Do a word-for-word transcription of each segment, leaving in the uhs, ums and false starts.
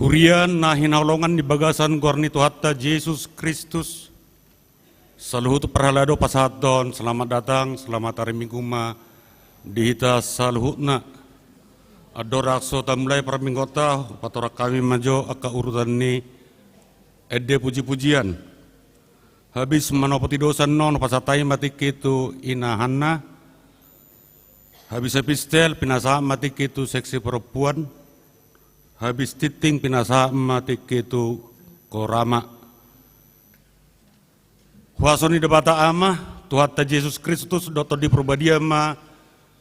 Huria na hinaholongan di bagasan goar ni Tuhanta Jesus Kristus, saluhut parhalado pasahathon selamat datang, selamat hari Minggu ma di hita saluhutna. Andorang so tamulai parmingguonta, patorang hami ma jo angka urutan ni ende puji-pujian. Habis manopoti dosa annon, pasahat hami ma tingki tu Ina Hanna. Habis epistel, pinasahat ma tingki tu seksi perempuan. Habis tinting, pinasahat ma tingki tu korama. Huaso ni Debata Ama, Tuhanta Jesus Kristus, dohot Tondi Parbadia ma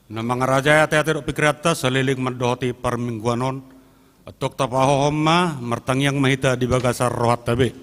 na mangarajai ateate dohot pingkiranta saleleng mandohoti parmingguan on. Antong tapahohom ma, martangiang ma hita di bagasan rohanta be.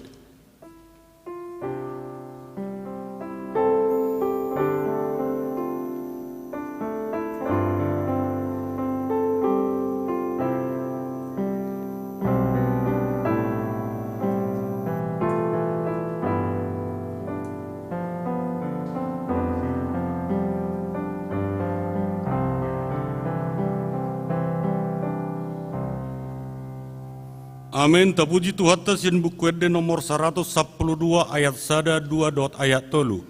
Amen. Tapuji Tuhanta sian Buku Ende nomor saratus sampulu dua, ayat sada, dua dohot ayat tolu.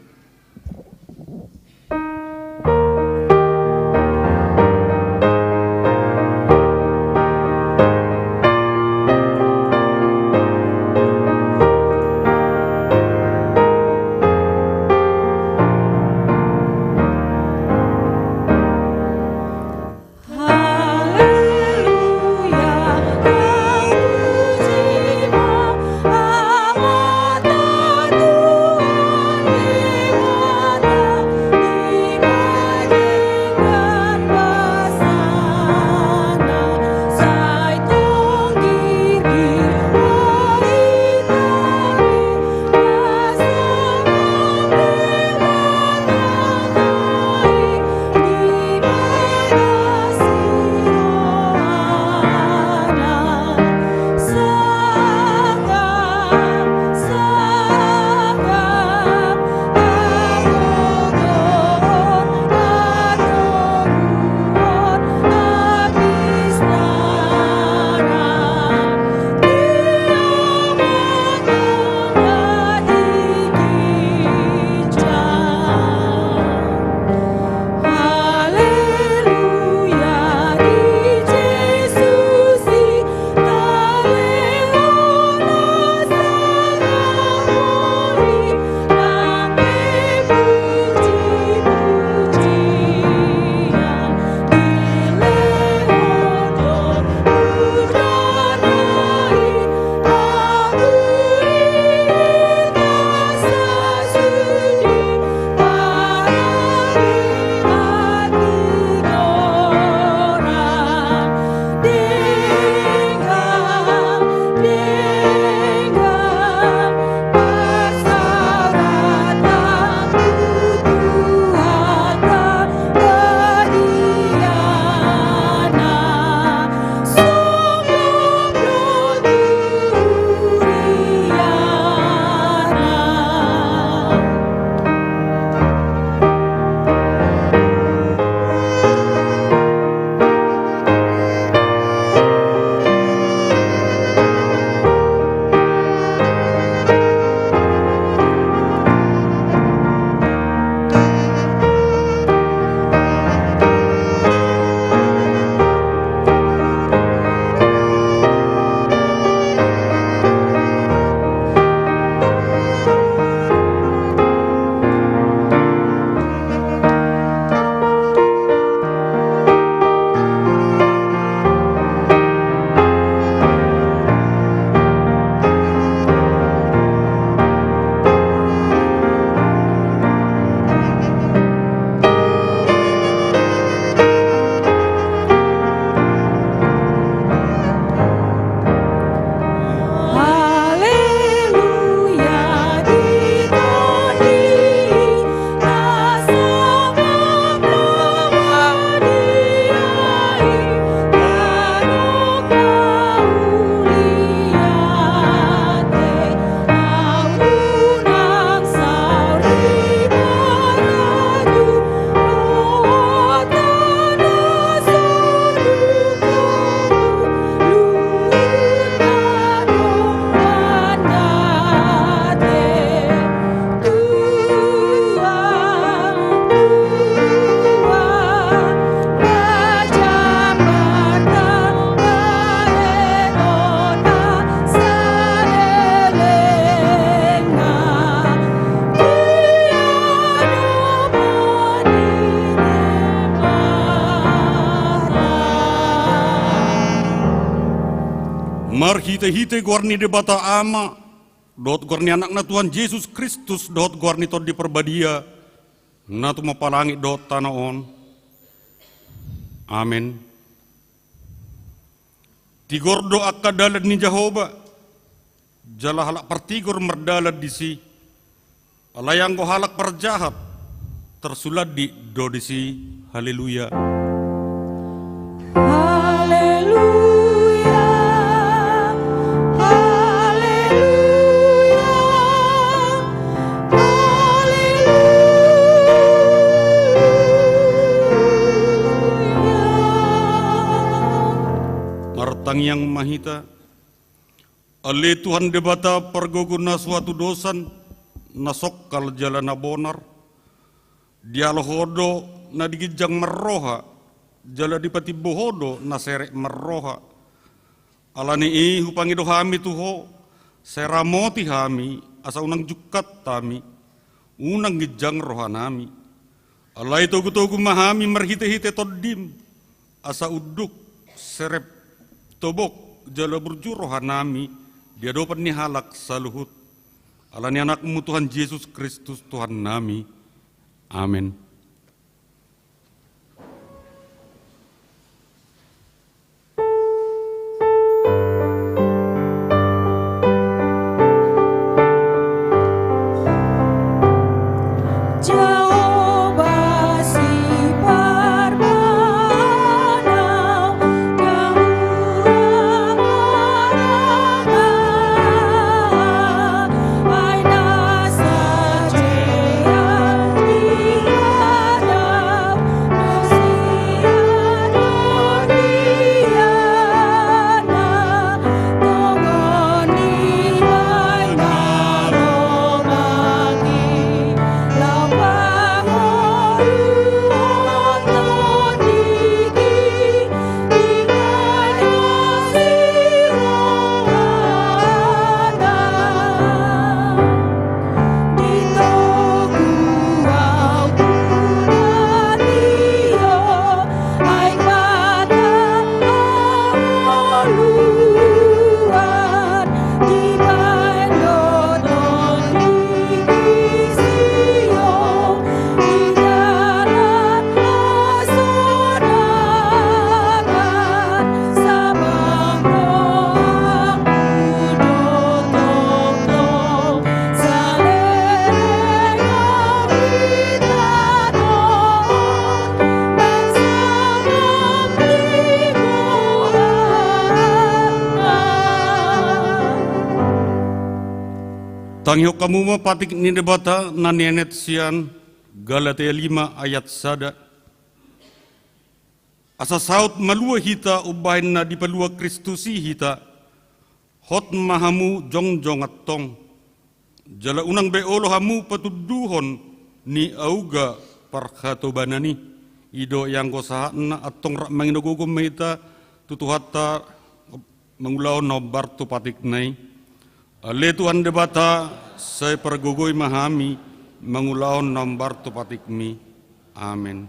Marhitehite goar ni Debata Ama, dohot goar ni Anakna Tuhan Jesus Kristus, dohot goar ni Tondi Parbadia, na tumompa langit dohot tano on. Amen. Tigor do angka dalan ni Jahowa, jala halak partigor mardalan disi. Alai anggo halak parjahat, tarsulandit do disi. Haleluya. Haleluya, haleluya, haleluya. Martangiang ma hita. Ale Tuhan Debata pargogo na so hatudosan, na songkal jala na bonar. Dialo Ho do na di ginjang marroha, jala dipatimbo Ho do na serep marroha. Alani i hupangido hami tu Ho, sai ramoti hami, asa unang jungkat hami, unang ginjang rohanami. Alai togutogu ma hami marhitehite Tondim, asa unduk, serep, tobok, jala burju rohanami di adopan ni halak saluhut. Alani Anakmu Tuhan Jesus Kristus Tuhannami. Amen. Tangihon hamu ma patik ni Debata na nienet sian Galatia lima ayat sada. Asa saut malua hita umbahen na dipalua Kristus i hita, hot ma hamu jongjong antong. Jala unang be olo hamu patunduhon ni auga parhatobanan i. I do ianggo sahatna, antong rap manginogogo ma hita tu Tuhanta mangulahon na hombar tu patikna i. Ale Tuhan Debata, sai pargogoi ma hami mangulahon na hombar tu patikmi. Amen.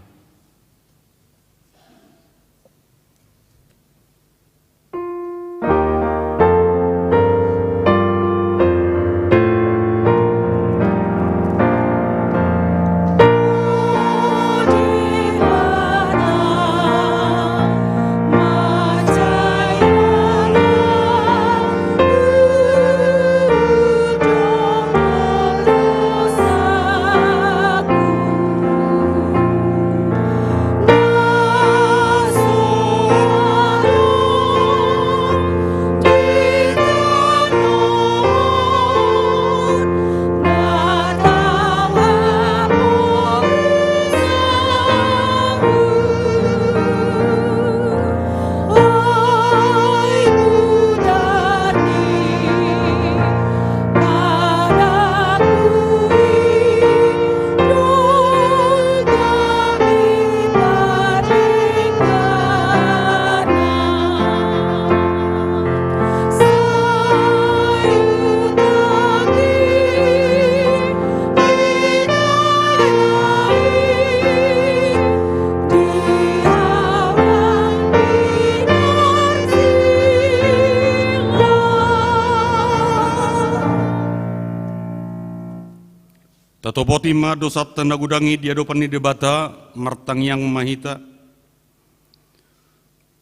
Tatopoti ma dosanta na godang i di adopan ni Debata, martangiang ma hita.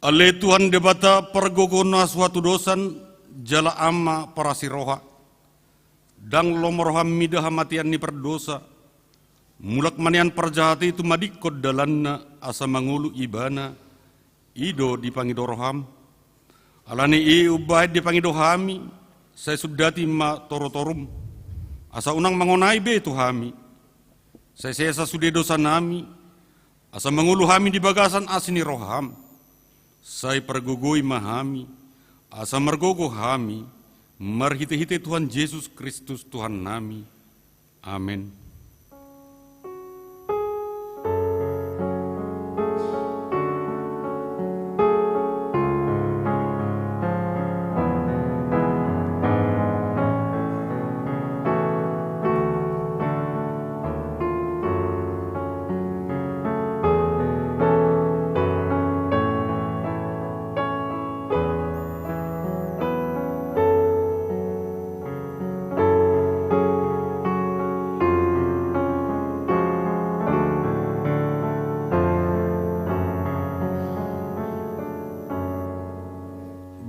Ale Tuhan Debata, pargogo na so hatudosan, jala Ama parasi roha. Ndang lomo roham mida hamatean ni pardosa. Mulak ma nian parjahat i tumadingkon dalanna, asa mangolu ibana. I do dipangido roham. Ala ni i umbahen dipangido hami, sai sundati ma torotorum, asa unang mangonai be tu hami. Sai sesa sude dosanami, asa mangolu hami di bagasan asi ni roham. Sai pargogoi ma hami, asa margogo hami, marhitehite Tuhan Jesus Kristus Tuhannami. Amen.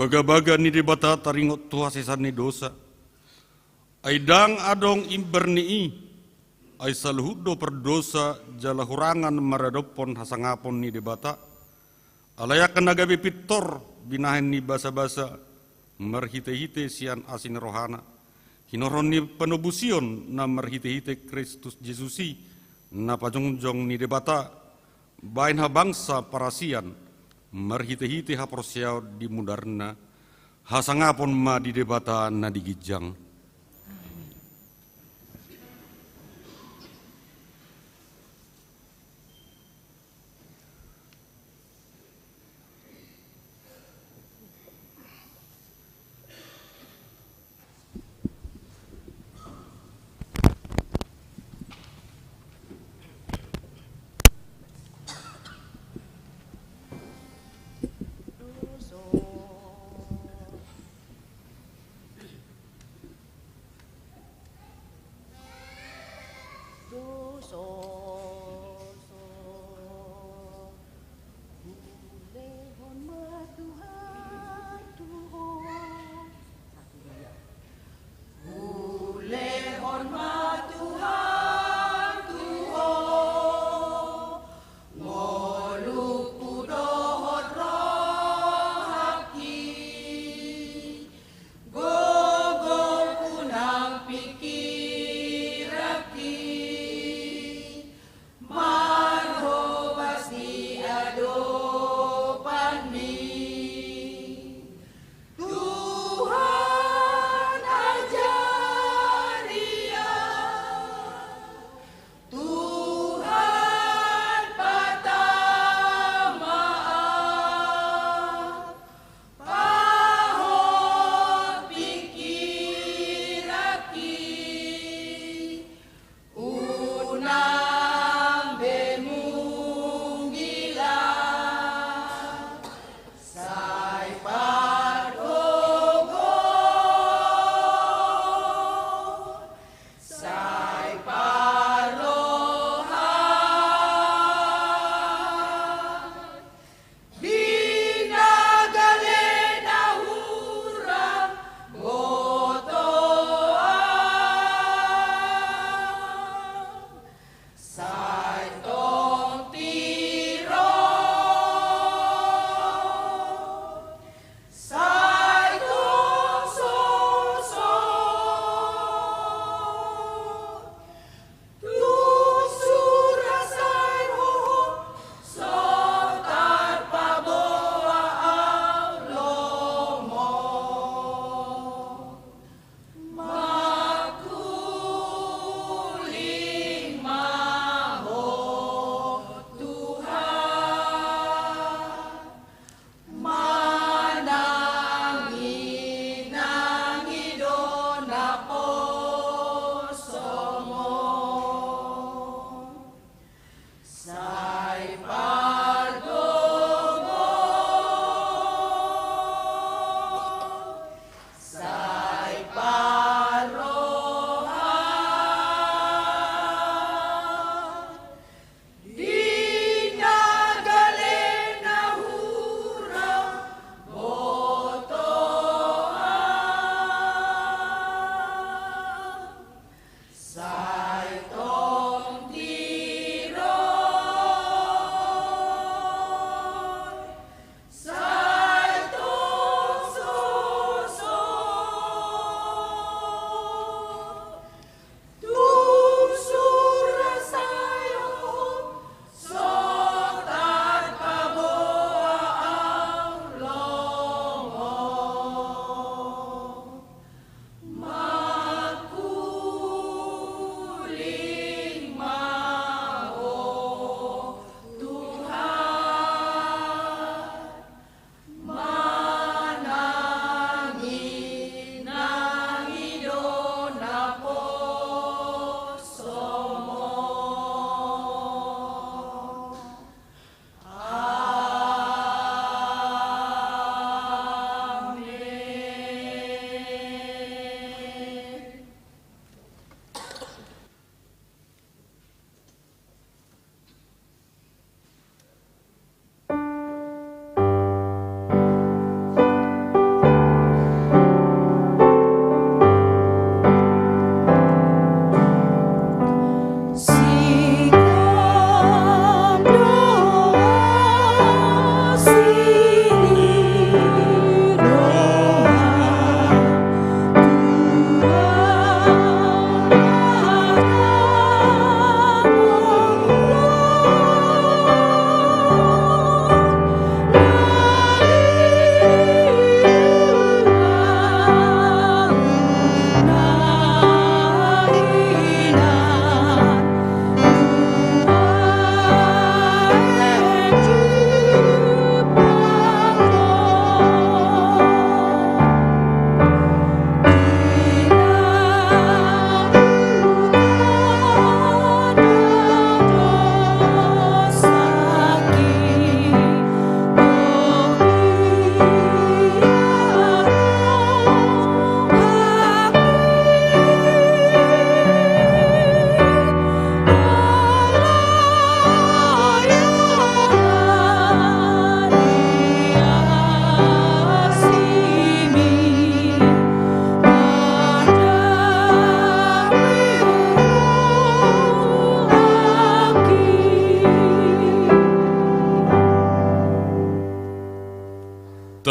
Bagabaga ni Debata taringot tu hasesaan ni dosa. Ai ndang adong imbar ni i, ai saluhut do pardosa jala hurangan maradophon hasangapon ni Debata. Alai angka na gabe pintor binahen ni basabasa marhitehite sian asi ni rohana, hinorhon ni panobusion na marhitehite Kristus Jesus i, na pajongjong ni Debata, bahen habangsa parasian, marhitehite haporseaon di mudarna, hasangapon ma di Debata na di ginjang.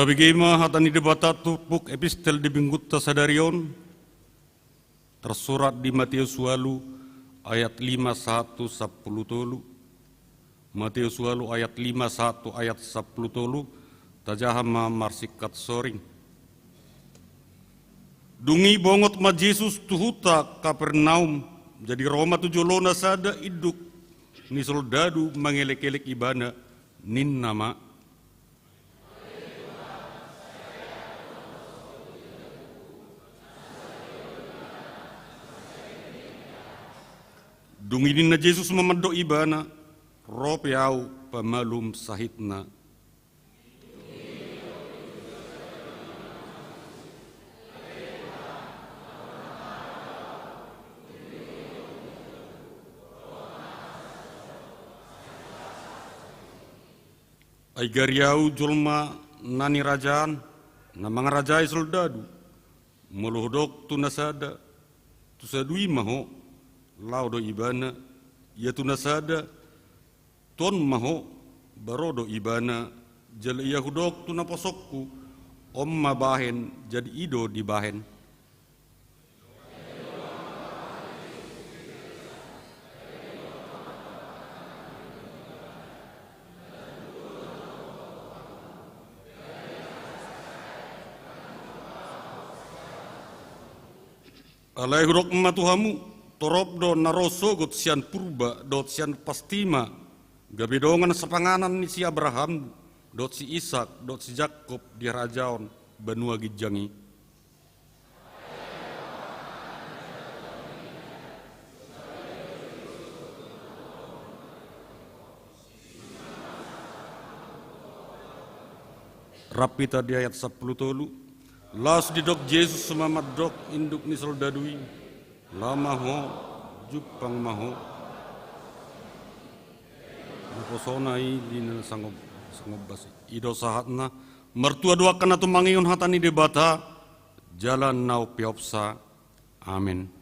Tabege ma hata ni Debata turpuk epistel di minggunta sadari on, tersurat di Mateus ualu ayat lima sahat tu sampulu tolu. Mateus ualu ayat lima sahat tu ayat sampulu tolu, tajaha ma marsingkat soring. Dung i bongot ma Jesus tu huta Kapernaum, jadi ro ma tu jolona sada induk ni soldadu mangelek-elek ibana, ninna ma: Dung i ninna Jesus ma mandok ibana: Ro pe Ahu pamalum sahitna. Ai gari Ahu jolma na nirajaan, na mangarajai soldadu. Molo hudok tu na sada: Tusadui ma ho, laho do ibana, ia tu na sada: Tuson ma ho, ba ro do ibana, jala ia hudok tu naposongku: On ma bahen, jadi i do dibahen. Alai hudok ma tu hamu: Torop do na ro sogot sian purba dohot sian pastima, gabe dongan sapanganan ni si Abraham dohot si Isak dohot si Jakob di harajaon banua ginjang i. Rap hita di ayat sampulu tolu. Laos didok Jesus ma mandok induk ni soldadu i: Laho ma ho, jumpang ma ho. Naposona i di na sangob-, sangombas i. I do sahatna. Martua do angka na tumangihon hata ni Debata jala na umpeopsa. Amen.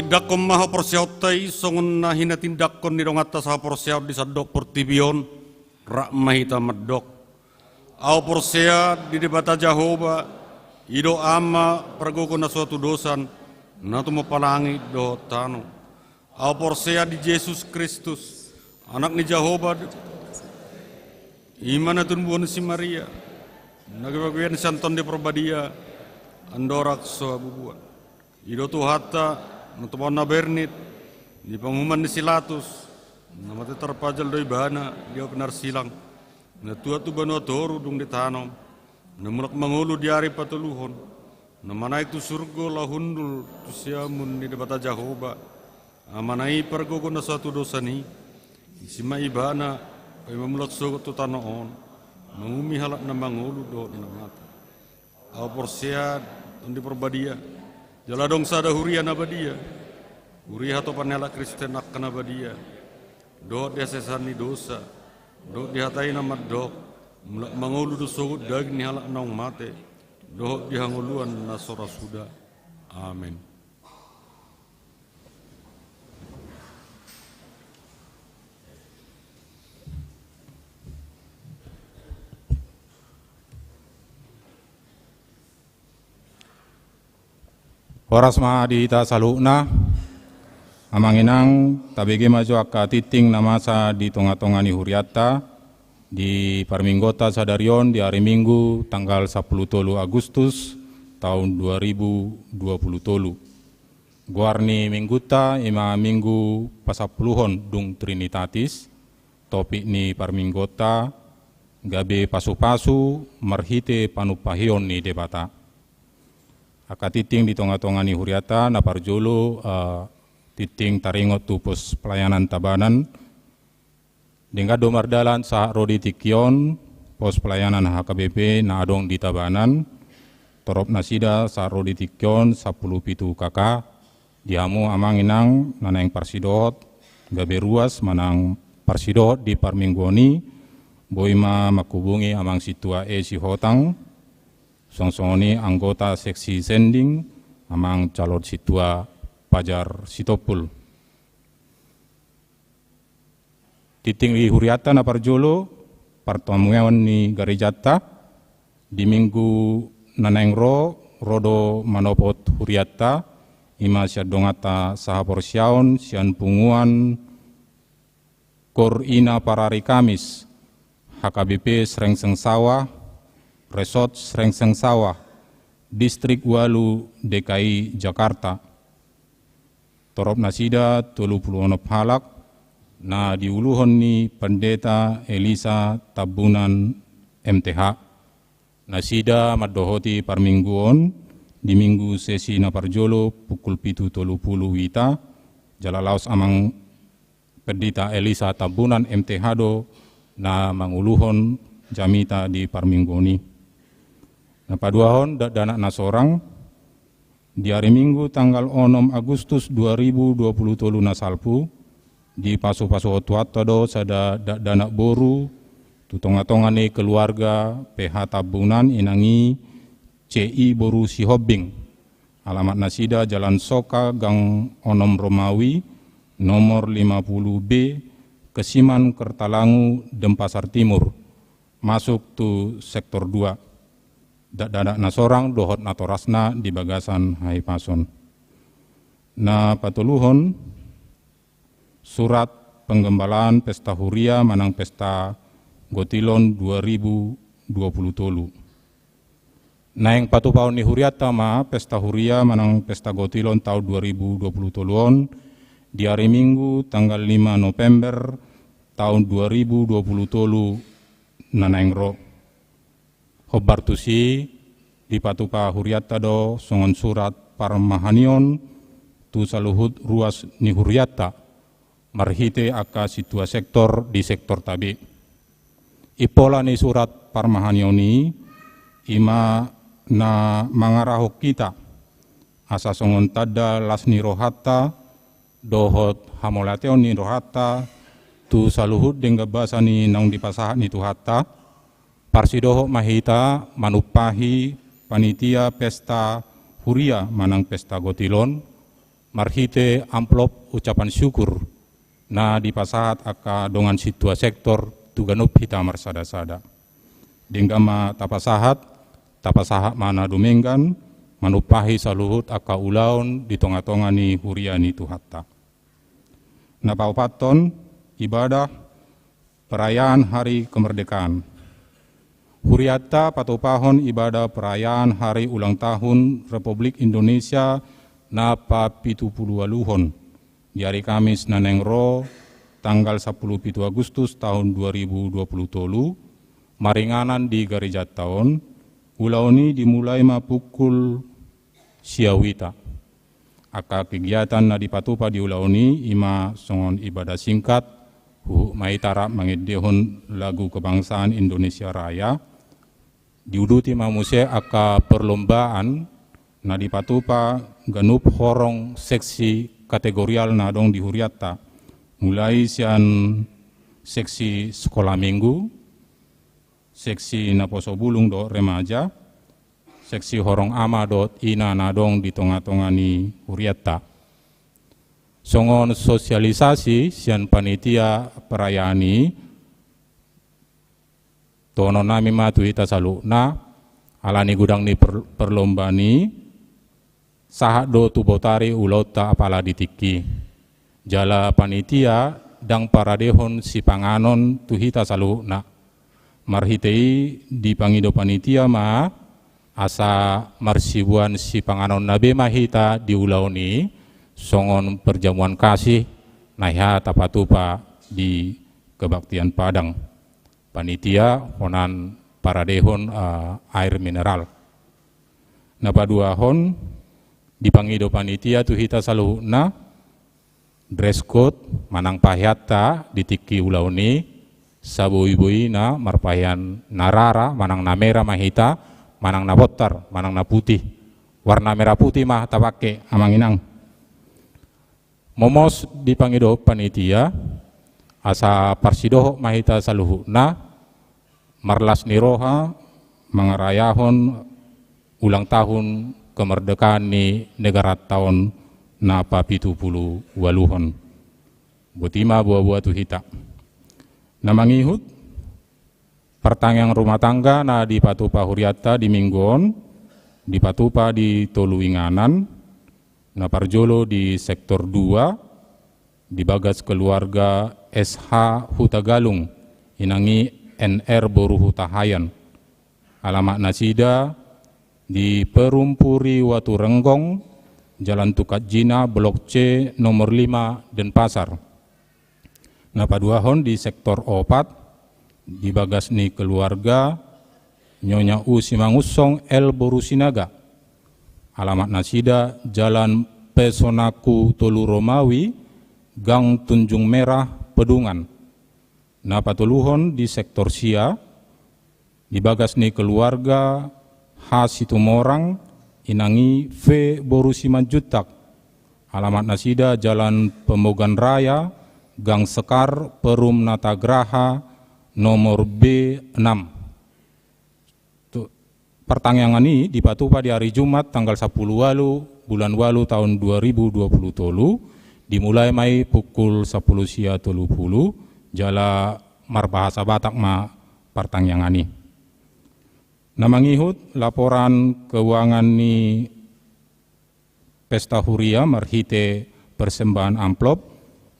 Tindanghon ma haporseaonta i songon na hinatindanghon ni donganta sahaporseaon di sandok portibi on. Rap ma hita mandok: Ahu porsea di Debata Jahowa, i do Ama pargogo na so hatudosan, na tumompa langit dohot tano. Ahu porsea di Jesus Kristus, Anak ni Jahowa, i ma na tinumbuhon si Maria, na gabe bagabaen sian Tondi Parbadia, andorang so habubuhan. I do Tuhanta, na tumaon na bernit, di panguhuman ni si Latus, na mate tarpajal do Ibana di api narsilang, na tuat tu banua toru dung ditanom, na mulak mangolu di ari patoluhon, na manaek tu surgo laho hundul tu siamun ni Debata Jahowa, Amana i pargogo na so hatudosan i. Disi ma Ibana paima mulak sogot tu tano on, manguhumi halak na mangolu dohot na mate. Ahu porsea di Tondi Parbadia, jala adong sada huria na badia, huria hatopan ni halak Kristen angka na badia, dohot di hasesaan ni dosa, dohot di hata i na mandok: Mulak mangolu do sogot daging ni halak naung mate, dohot di hangoluan na so ra suda. Amen. Horas ma di hita saluhutna. Amang inang, tabege ma jo angka tingting na masa di tongatonga ni hurianta di parmingguonta sadari on, di ari Minggu tanggal sampulu tolu Agustus taon dua ribu dua pulu tolu. Goar ni minggunta i ma Minggu pasampuluhon dung Trinitatis. Topik ni parmingguonta: Gabe pasupasu marhite panumpahion ni Debata. Angka tingting di tongatonga ni hurianta, na parjolo, eh, tingting taringot tu pos pelayanan Tabanan. Denggan do mardalan sahat ro di tingki on pos pelayanan H K B P na adong di Tabanan. Torop nasida sahat ro di tingki on sampulu pitu K K. Di hamu amang inang na naeng parsidohot, gabe ruas manang parsidohot di parmingguon i, boi ma manghubungi Amang Sintua E Sihotang, suang songon i anggota seksi Sending, Amang Calon Sintua Pajar Sitompul. Tingting di hurianta na parjolo, partamueon ni garejanta, di minggu na naeng ro, ro do manopot hurianta, i ma sian donganta sahaporseaon, sian punguan Kor Ina Parari Kamis, H K B P Srengseng Sawah, Resort Srengseng Sawah, Distrik ualu D K I Jakarta. Torop nasida tolu pulu onom halak, na diuluhon ni Pandeta Elisa Tambunan M T H. Nasida mandohoti parmingguon, di minggu sesi na parjolo pukul pitu tolu pulu wita, jala laos Amang Pandeta Elisa Tambunan M T H do na manguluhon jamita di parmingguon i. Na paduahon, dakdanak na sorang, di ari Minggu tanggal onom Agustus dua ribu dua pulu tolu na salpu, dipasupasuhon Tuhanta do sada dakdanak boru tu tongatonga ni keluarga P H Tambunan, inang i C I boru Sihombing. Alamat nasida Jalan Soka, Gang onom Romawi, nomor lima pulu B, Kesiman, Kertalangu, Denpasar Timur, masuk tu sektor dua. Dakdanak na sorang dohot natorasna di bagasan hahipason. Na patoluhon, surat penggembalaan pesta huria manang pesta gotilon dua ribu dua pulu tolu. Naeng patupaon ni hurianta ma pesta huria manang pesta gotilon taon dua ribu dua pulu tolu on, di ari Minggu tanggal lima November taon dua ribu dua pulu tolu na naeng ro. Hombar tusi, dipatupa hurianta do songon surat parmahanion tu saluhut ruas ni hurianta, marhite angka sintua sektor di sektorta be. Impola ni surat parmahanion i, i ma na mangarahon hita, asa songon tanda las ni rohanta dohot hamauliateon ni rohanta tu saluhut denggan basa ni naung dipasahat ni Tuhanta, parsidohot ma hita manumpahi panitia pesta huria manang pesta gotilon, Marhite amplop ucapan syukur na dipasahat angka dongan sintua sektor tu ganup hita marsada-sada. Denggan ma tapasahat, tapasahat ma na dumenggan, manumpahi saluhut angka ulaon di tonga-tonga ni huria ni Tuhanta. Na paopathon, ibadah perayaan Hari Kemerdekaan. Hurianta patupahon ibadah perayaan hari ulang tahun Republik Indonesia na papitu pulu ualuhon di ari Kamis na naeng ro, tanggal sampulu pitu Agustus tahun dua ribu dua pulu tolu, maringanan di garejanta on. Ulaon i dimulai ma pukul sia uita. Angka kegiatan na dipatupa di ulaon i ima songon ibadah singkat, huhut ma hita rap mangendehon lagu kebangsaan Indonesia Raya. Diuduti ma muse angka perlombaan na dipatupa ganup horong seksi kategorial na adong di hurianta, mulai sian seksi sekolah minggu, seksi naposo bulung dohot remaja, seksi horong ama dohot ina na adong di tonga-tonga ni hurianta. Songon sosialisasi sian panitia perayaan i, dohonon nami ma tu hita saluhutna, ala ni godang ni per-, perlombaan i, sahat do tu botari ulaonta apala di tingki i. Jala panitia ndang paradehon sipanganon tu hita saluhutna. Marhite i dipangido panitia ma asa marsibuan sipanganonna be ma hita di ulaon i, songon perjamuan kasih na hea tapatupa di kebaktian Padang. Panitia holan paradehon, eh, air mineral. Na paduahon, dipangido panitia tu hita saluhutna, dress code manang paheanta di tingki ulaon i, saboi-boina marpahean na rara manang na mera ma hita, manang na bontar manang na putih. Warna merah putih ma tapake, amang inang. Momos dipangido panitia, asa parsidohot ma hita saluhutna, marlas ni roha mangarayahon ulang tahun kemerdekaan ni negaranta on na papitu pulu ualuhon. Boti ma boa-boa tu hita. Na mangihut, partangiang rumah tangga na dipatupa hurianta di minggu on, dipatupa di tolu inganan, na parjolo di sektor dua, di bagas keluarga S H Hutagalung, inang i N R boru Hutahaean. Alamat nasida di Perumpuri Watu Renggong, Jalan Tukad Jina, Blok C, nomor lima, Denpasar. Na paduahon di sektor opat, di bagas ni keluarga Nyonya U Simangunsong L boru Sinaga. Alamat nasida Jalan Pesonako tolu Romawi, Gang Tunjung Merah, Pedungan. Na patoluhon di sektor sia, di bagas ni keluarga H Situmorang, inang i V boru Simanjuntak. Alamat nasida Jalan Pemogan Raya, Gang Sekar, Perum Natagraha, nomor B enam. Tu-, partangiangan i dipatupa di ari Jumat tanggal sampulu ualu bulan ualu taon dua ribu dua pulu tolu, dimulai ma i pukul sampulu sia tolu pulu, jala marbahasa Batak ma partangiangan i. Na mangihut laporan keuangan ni pesta huria marhite persembahan amplop,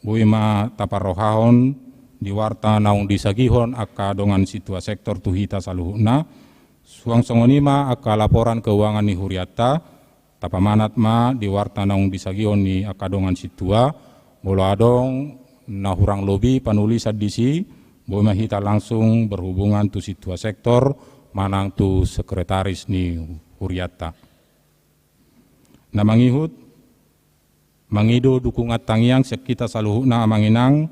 boi ma taparrohahon di warta naung disagihon angka dongan sintua sektor tu hita saluhutna. Suang songon i ma angka laporan keuangan ni hurianta, tapamanat ma di warta naung disagihon ni angka dongan sintua. Molo adong na hurang lobi panulisan disi, boi ma hita langsung berhubungan tu sintua sektor manang tu sekretaris ni hurianta. Na mangihut, mangido dukungan tangiang sian hita saluhutna, amang inang,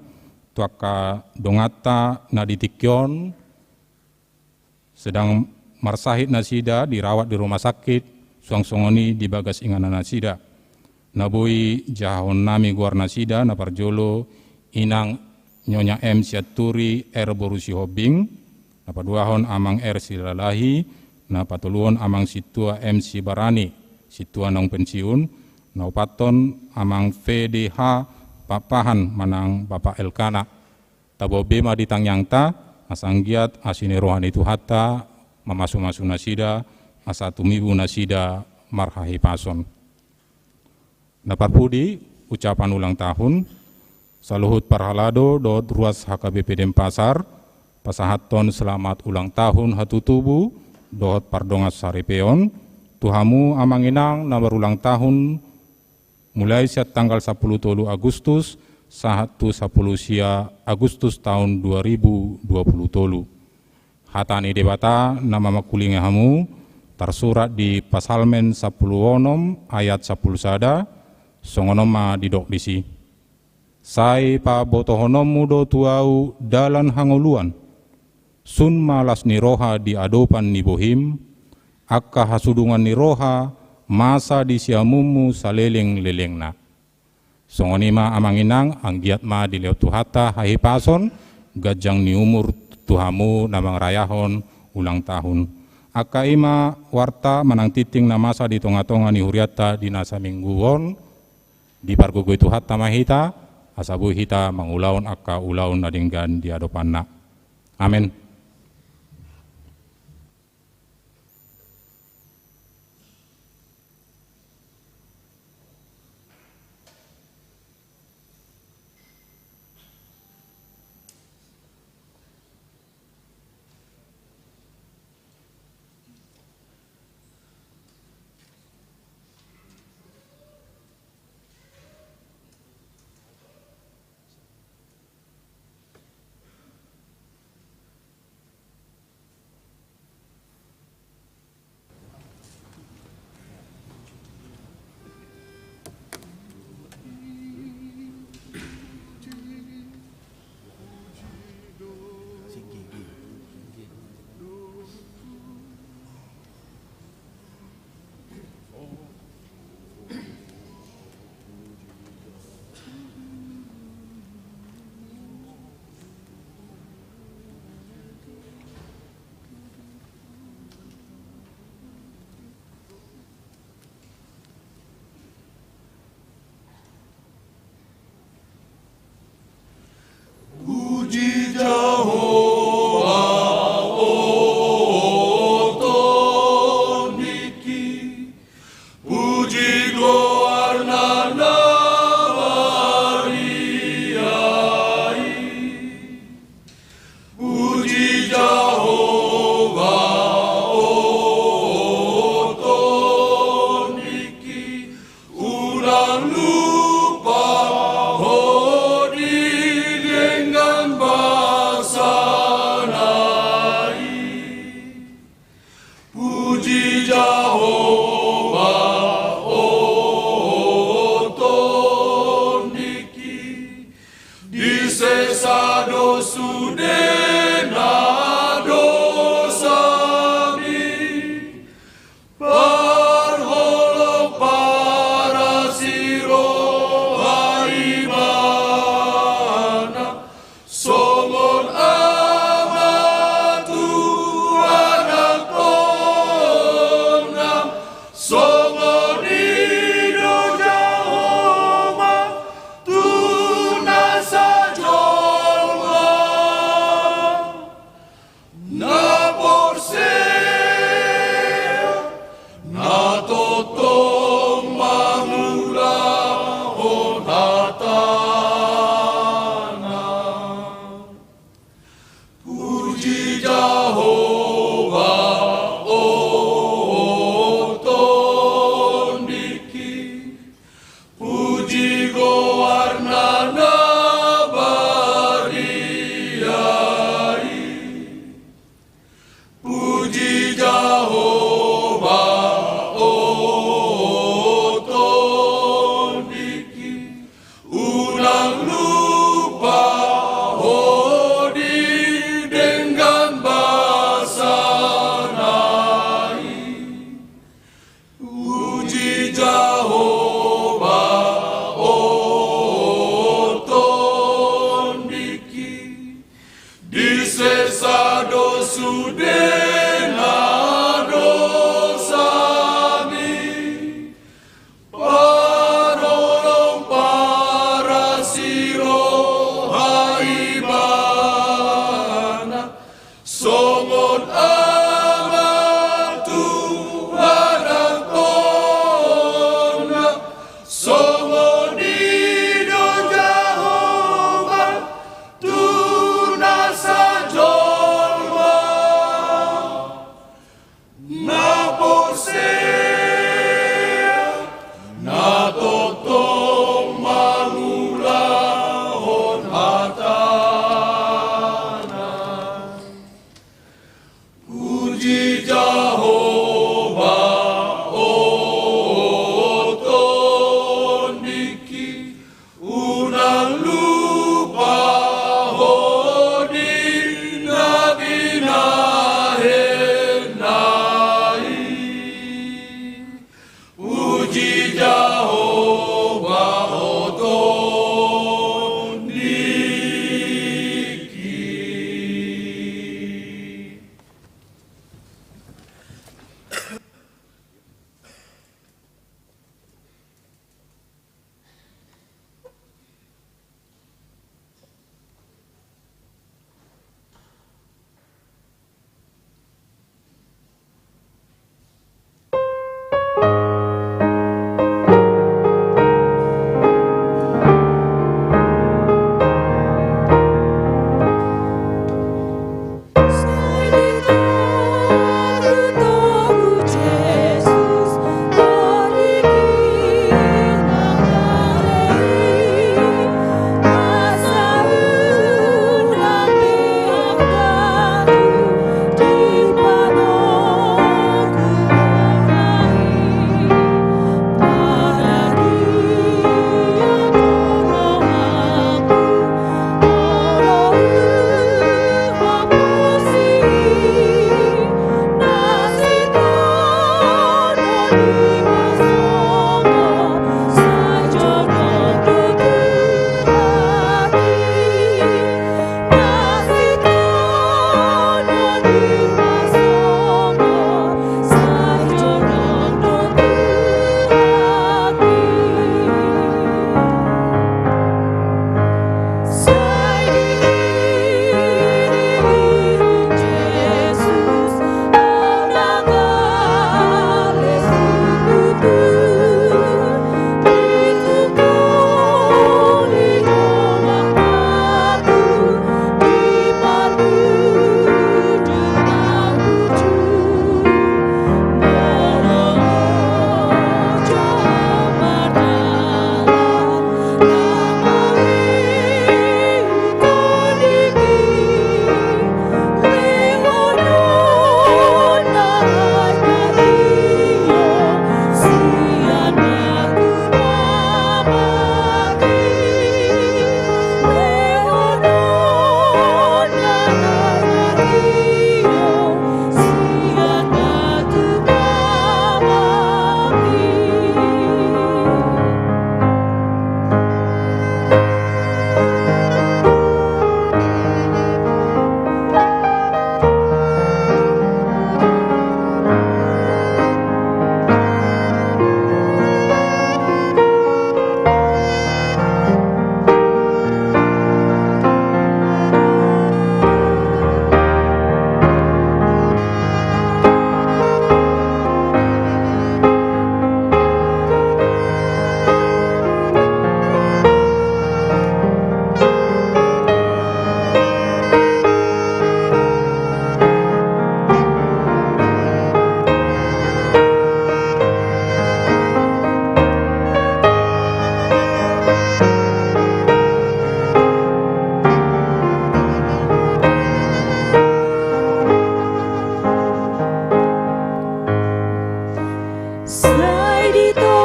tu angka donganta na di tingki on sedang marsahit nasida, dirawat di rumah sakit, suang songon i di bagas inganan nasida. Na boi jahahon nami goar nasida, na parjolo inang Nyonya M Sianturi R boru Sihombing, na paduahon amang R Silalahi, na patoluhon amang sintua M Sibarani, sintua naung pensiun, Na upathon amang P D H Pakpahan manang Bapak Elkana. Taboan be ma di tangiangta, asa anggiat asi ni roha ni Tuhanta mamasumasu nasida, asa tumibu nasida marhahipason. Na parpudi, ucapan ulang tahun, saluhut parhalado dohot ruas H K B P Denpasar, pasahathon selamat ulang tahun hatutubu dohot pardongansaripeon tu hamu amang inang na marulang tahun, mulai sian tanggal sapuluh tolu Agustus sahat tu sapuluh sia Agustus taon dua ribu dua puluh tolu. Hata ni Debata na mamangkulingi hamu, tarsurat di Psalmen sapuluh onom ayat sapuluh sada, songon on ma didok disi: Sai pabotohononmu do tu ahu dalan hangoluan, sun ma las ni roha di adopan ni bohim, angka hasudungan ni roha masa di siamunmu salelenglelengna. Songon i ma amang inang, anggiat ma dilehon Tuhanta hahipason, ganjang ni umur tu hamu na mangarayahon ulang tahun. Angka i ma warta manang tingting na masa di tongatonga ni hurianta di na saminggu on, dipargogoi Tuhanta ma hita, asa boi hita mangulahon angka ulaon na denggan di adopanna. Amen. Puji Jahowa, o tondingki, puji goarna na badia i. Puji Jahowa, o tondingki, unang lupa ho di denggan basana i. Puji Jahowa, o tondingki, di sesa do sudena dosami. Parholong parasi roha ibana, songon ama tu anakna, Sai ditogutogu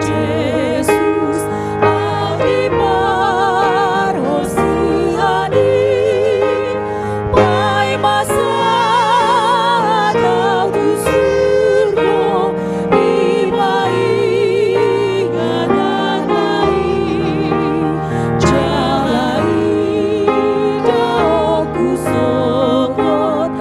Jesus au di parosian i, paima sahat au tu surgo, i ma inganan na i, jala idaonku sogot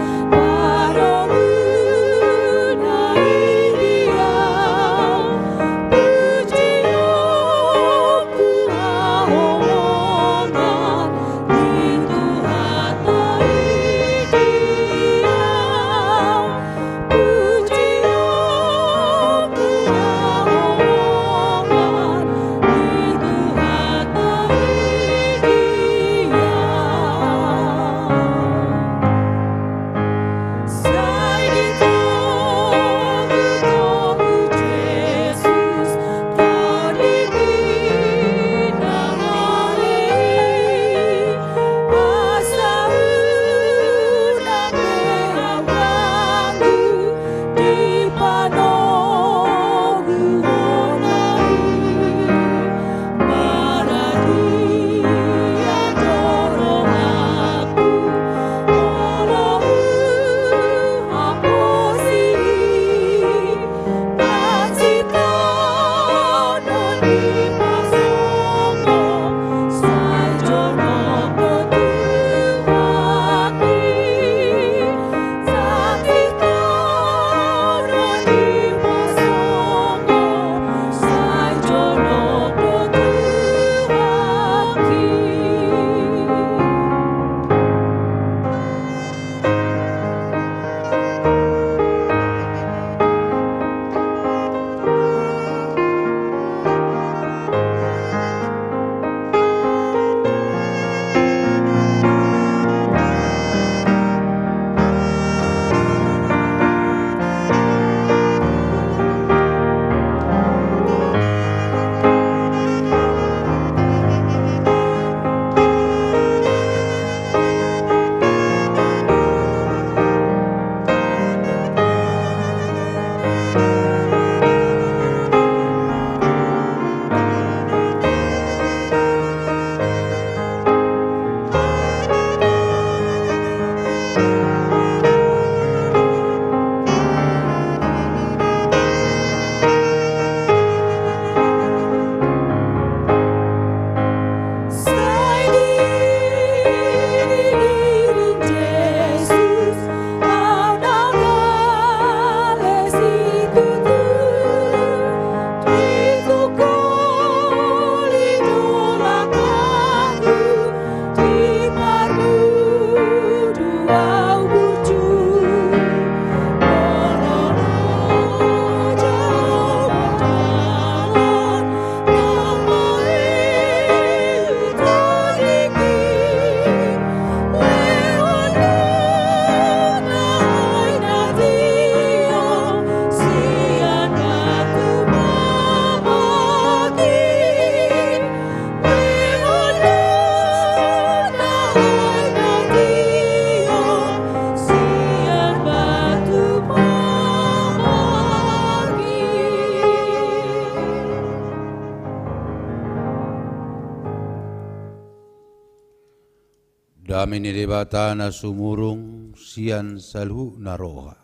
Dame ni Debata na sumurung sian saluhutna roha,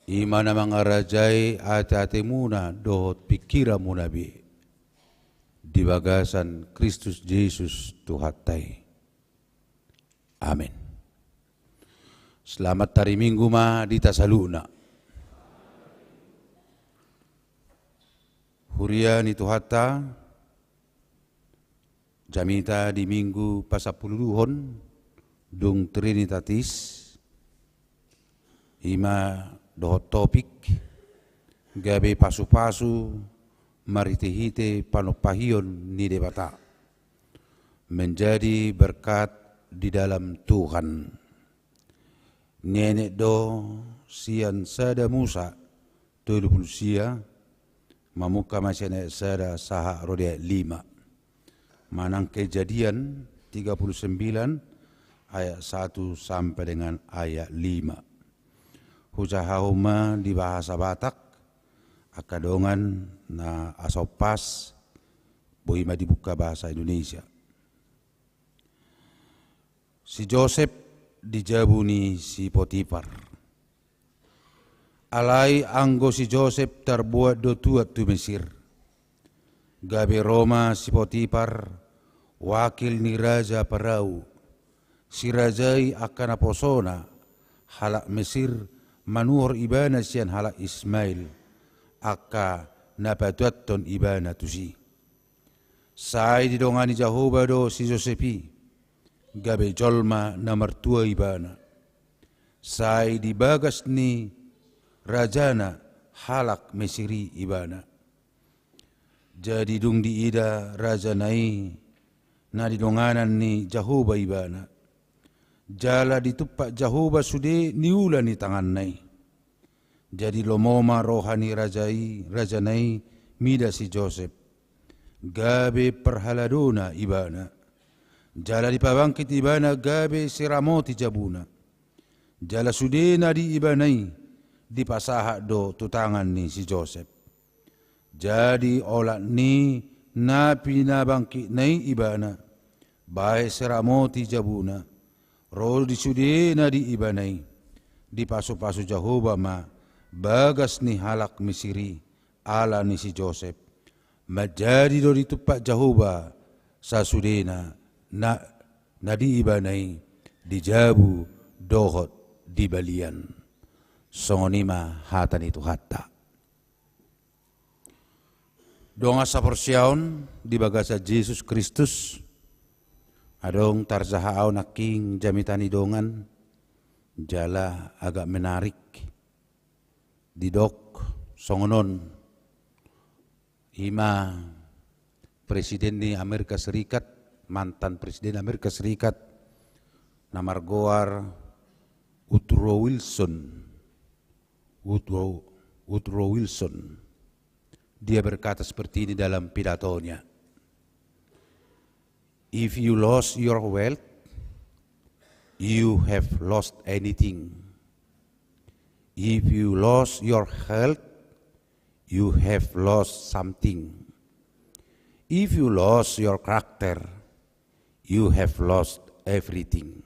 i ma na mangarajai ateatemuna dohot pingkiranmuna be di bagasan Kristus Jesus Tuhanta i. Amen. Selamat hari Minggu ma di hita saluhutna. Huria ni Tuhanta, jamita di Minggu pasampuluhon dung Trinitatis, i ma dohot topik gabe pasupasu marhitehite panompahion ni Debata, menjadi berkat di dalam Tuhan. Nienet do sian sada Musa tolu pulu sia, mamungka ma sian ayat sada sahat ro di ayat lima. Manang Kejadian tiga puluh sembilan ayat satu sampai dengan ayat lima. Pujahahon ma di bahasa Batak, angka dongan na asompas, boi ma dibuka bahasa Indonesia. Si Josep di jabu ni si Potipar. Alai anggo si Josep tarboan do tuat tu Mesir. Gabe ro ma si Potipar, wakil ni raja Parao, sirajai angka naposona, halak Mesir, manuhor ibana sian halak Ismael, angka na patuathon ibana tusi. Sai didongani Jahowa do si Josep i, gabe jolma na martua ibana. Sai di bagas ni rajana halak Mesir i ibana. Jadi dung diida rajana i na didonganan ni Jahowa ibana. Jala ditumpak Jahowa sude niula ni tanganna i. Jadi lomo ma roha ni raja i, rajana i mida si Josep. Gabe parhaladona ibana. Jala dipabangkit ibana gabe siramoti jabuna. Jala sude na di ibana i dipasahat do tu tangan ni si Josep. Jadi olat ni na pinabangkitna i ibana, bahen siramoti jabuna, ro di sude na di ibana i, dipasupasu Jahowa ma bagas ni halak Mesir i, ala ni si Josep. Manjadi do ditumpak Jahowa sasudena na, na di ibana i di jabu dohot di balian. Songon i ma hata ni Tuhanta. Dongan saporseaon di bagasan Jesus Kristus, adong tarjaha ahu nangkin jamita ni dongan, jala agak menarik. Didok songon on, i ma presiden ni Amerika Serikat, mantan presiden Amerika Serikat, na margoar Woodrow Wilson. Woodrow, Woodrow Wilson. Dia berkata seperti ini dalam pidatonya. If you lost your wealth, you have lost anything. If you lost your health, you have lost something. If you lost your character, you have lost everything.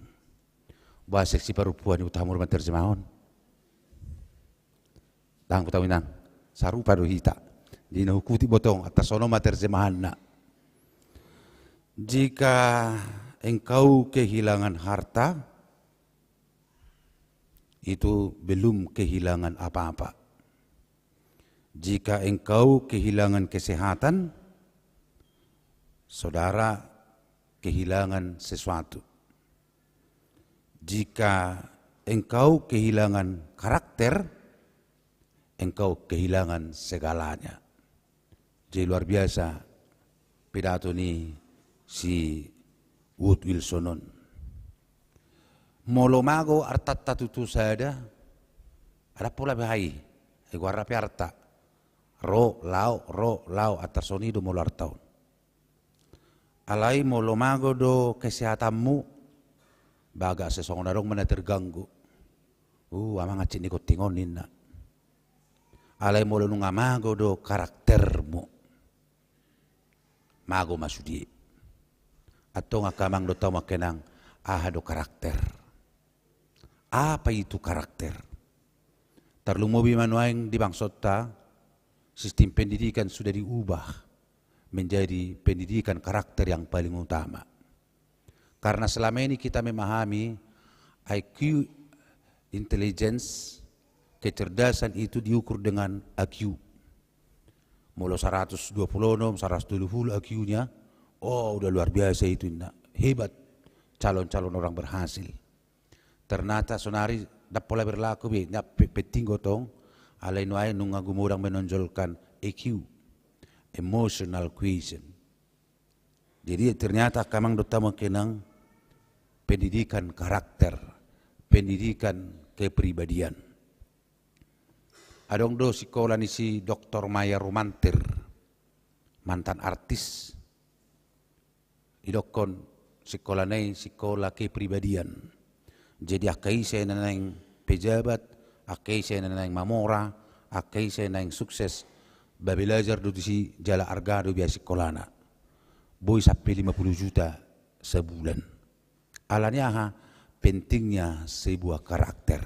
Bahasa si parumpuan i, utama rumah terjemahon. Dang hutau inang, sarupa do hita. Jadi na hukuti botong, atas sono ma terjemahanna. Jika engkau kehilangan harta, itu belum kehilangan apa-apa. Jika engkau kehilangan kesehatan, saudara kehilangan sesuatu. Jika engkau kehilangan karakter, engkau kehilangan segalanya. Jadi luar biasa pidato ni si Wood Wilson on. Molo mago artanta tutu sada, ndang pola be hami, ai goarna pe arta. Ro, lao, ro, lao, antar songon i do molo arta on. Alai molo mago do kesehatanmu, bagak sesongon adong ma na terganggu. Uh, amang hansit ni gonting on ninna. Alai molo nunga mago do karaktermu, mago ma sude. Antong angka amang dohot hamu angka inang, aha do karakter? Apa itu karakter? Tarlumobi ma nuaeng di bangsonta, sistem pendidikan sudah diubah menjadi pendidikan karakter yang paling utama. Karena selama ini kita memahami I Q, intelligence, kecerdasan itu diukur dengan I Q. Molo saratus dua pulu onom, saratus tolu pulu I Q-nya, oh, udah luar biasa itu, inna. Hebat calon-calon orang berhasil. Ternyata sonari ndang pola berlaku be, ndang pe-, penting do tong, alai nuaeng nunga gumodang menonjolkan E Q, emotional quotient. Jadi ternyata angka amang dohot hamu angka inang, pendidikan karakter, pendidikan kepribadian. Adong do sikola ni si Doktor Maya Rumantir, mantan artis. Didokkon sikolana i sikola kepribadian. Jadi angka ise na naeng pejabat, Angka i sai naeng mamora, angka i sai naeng sukses, belajar do disi jala arga do biaya sikolana. Boi sampe lima puluh juta sabulan. Alani aha? Pentingnya sebuah karakter.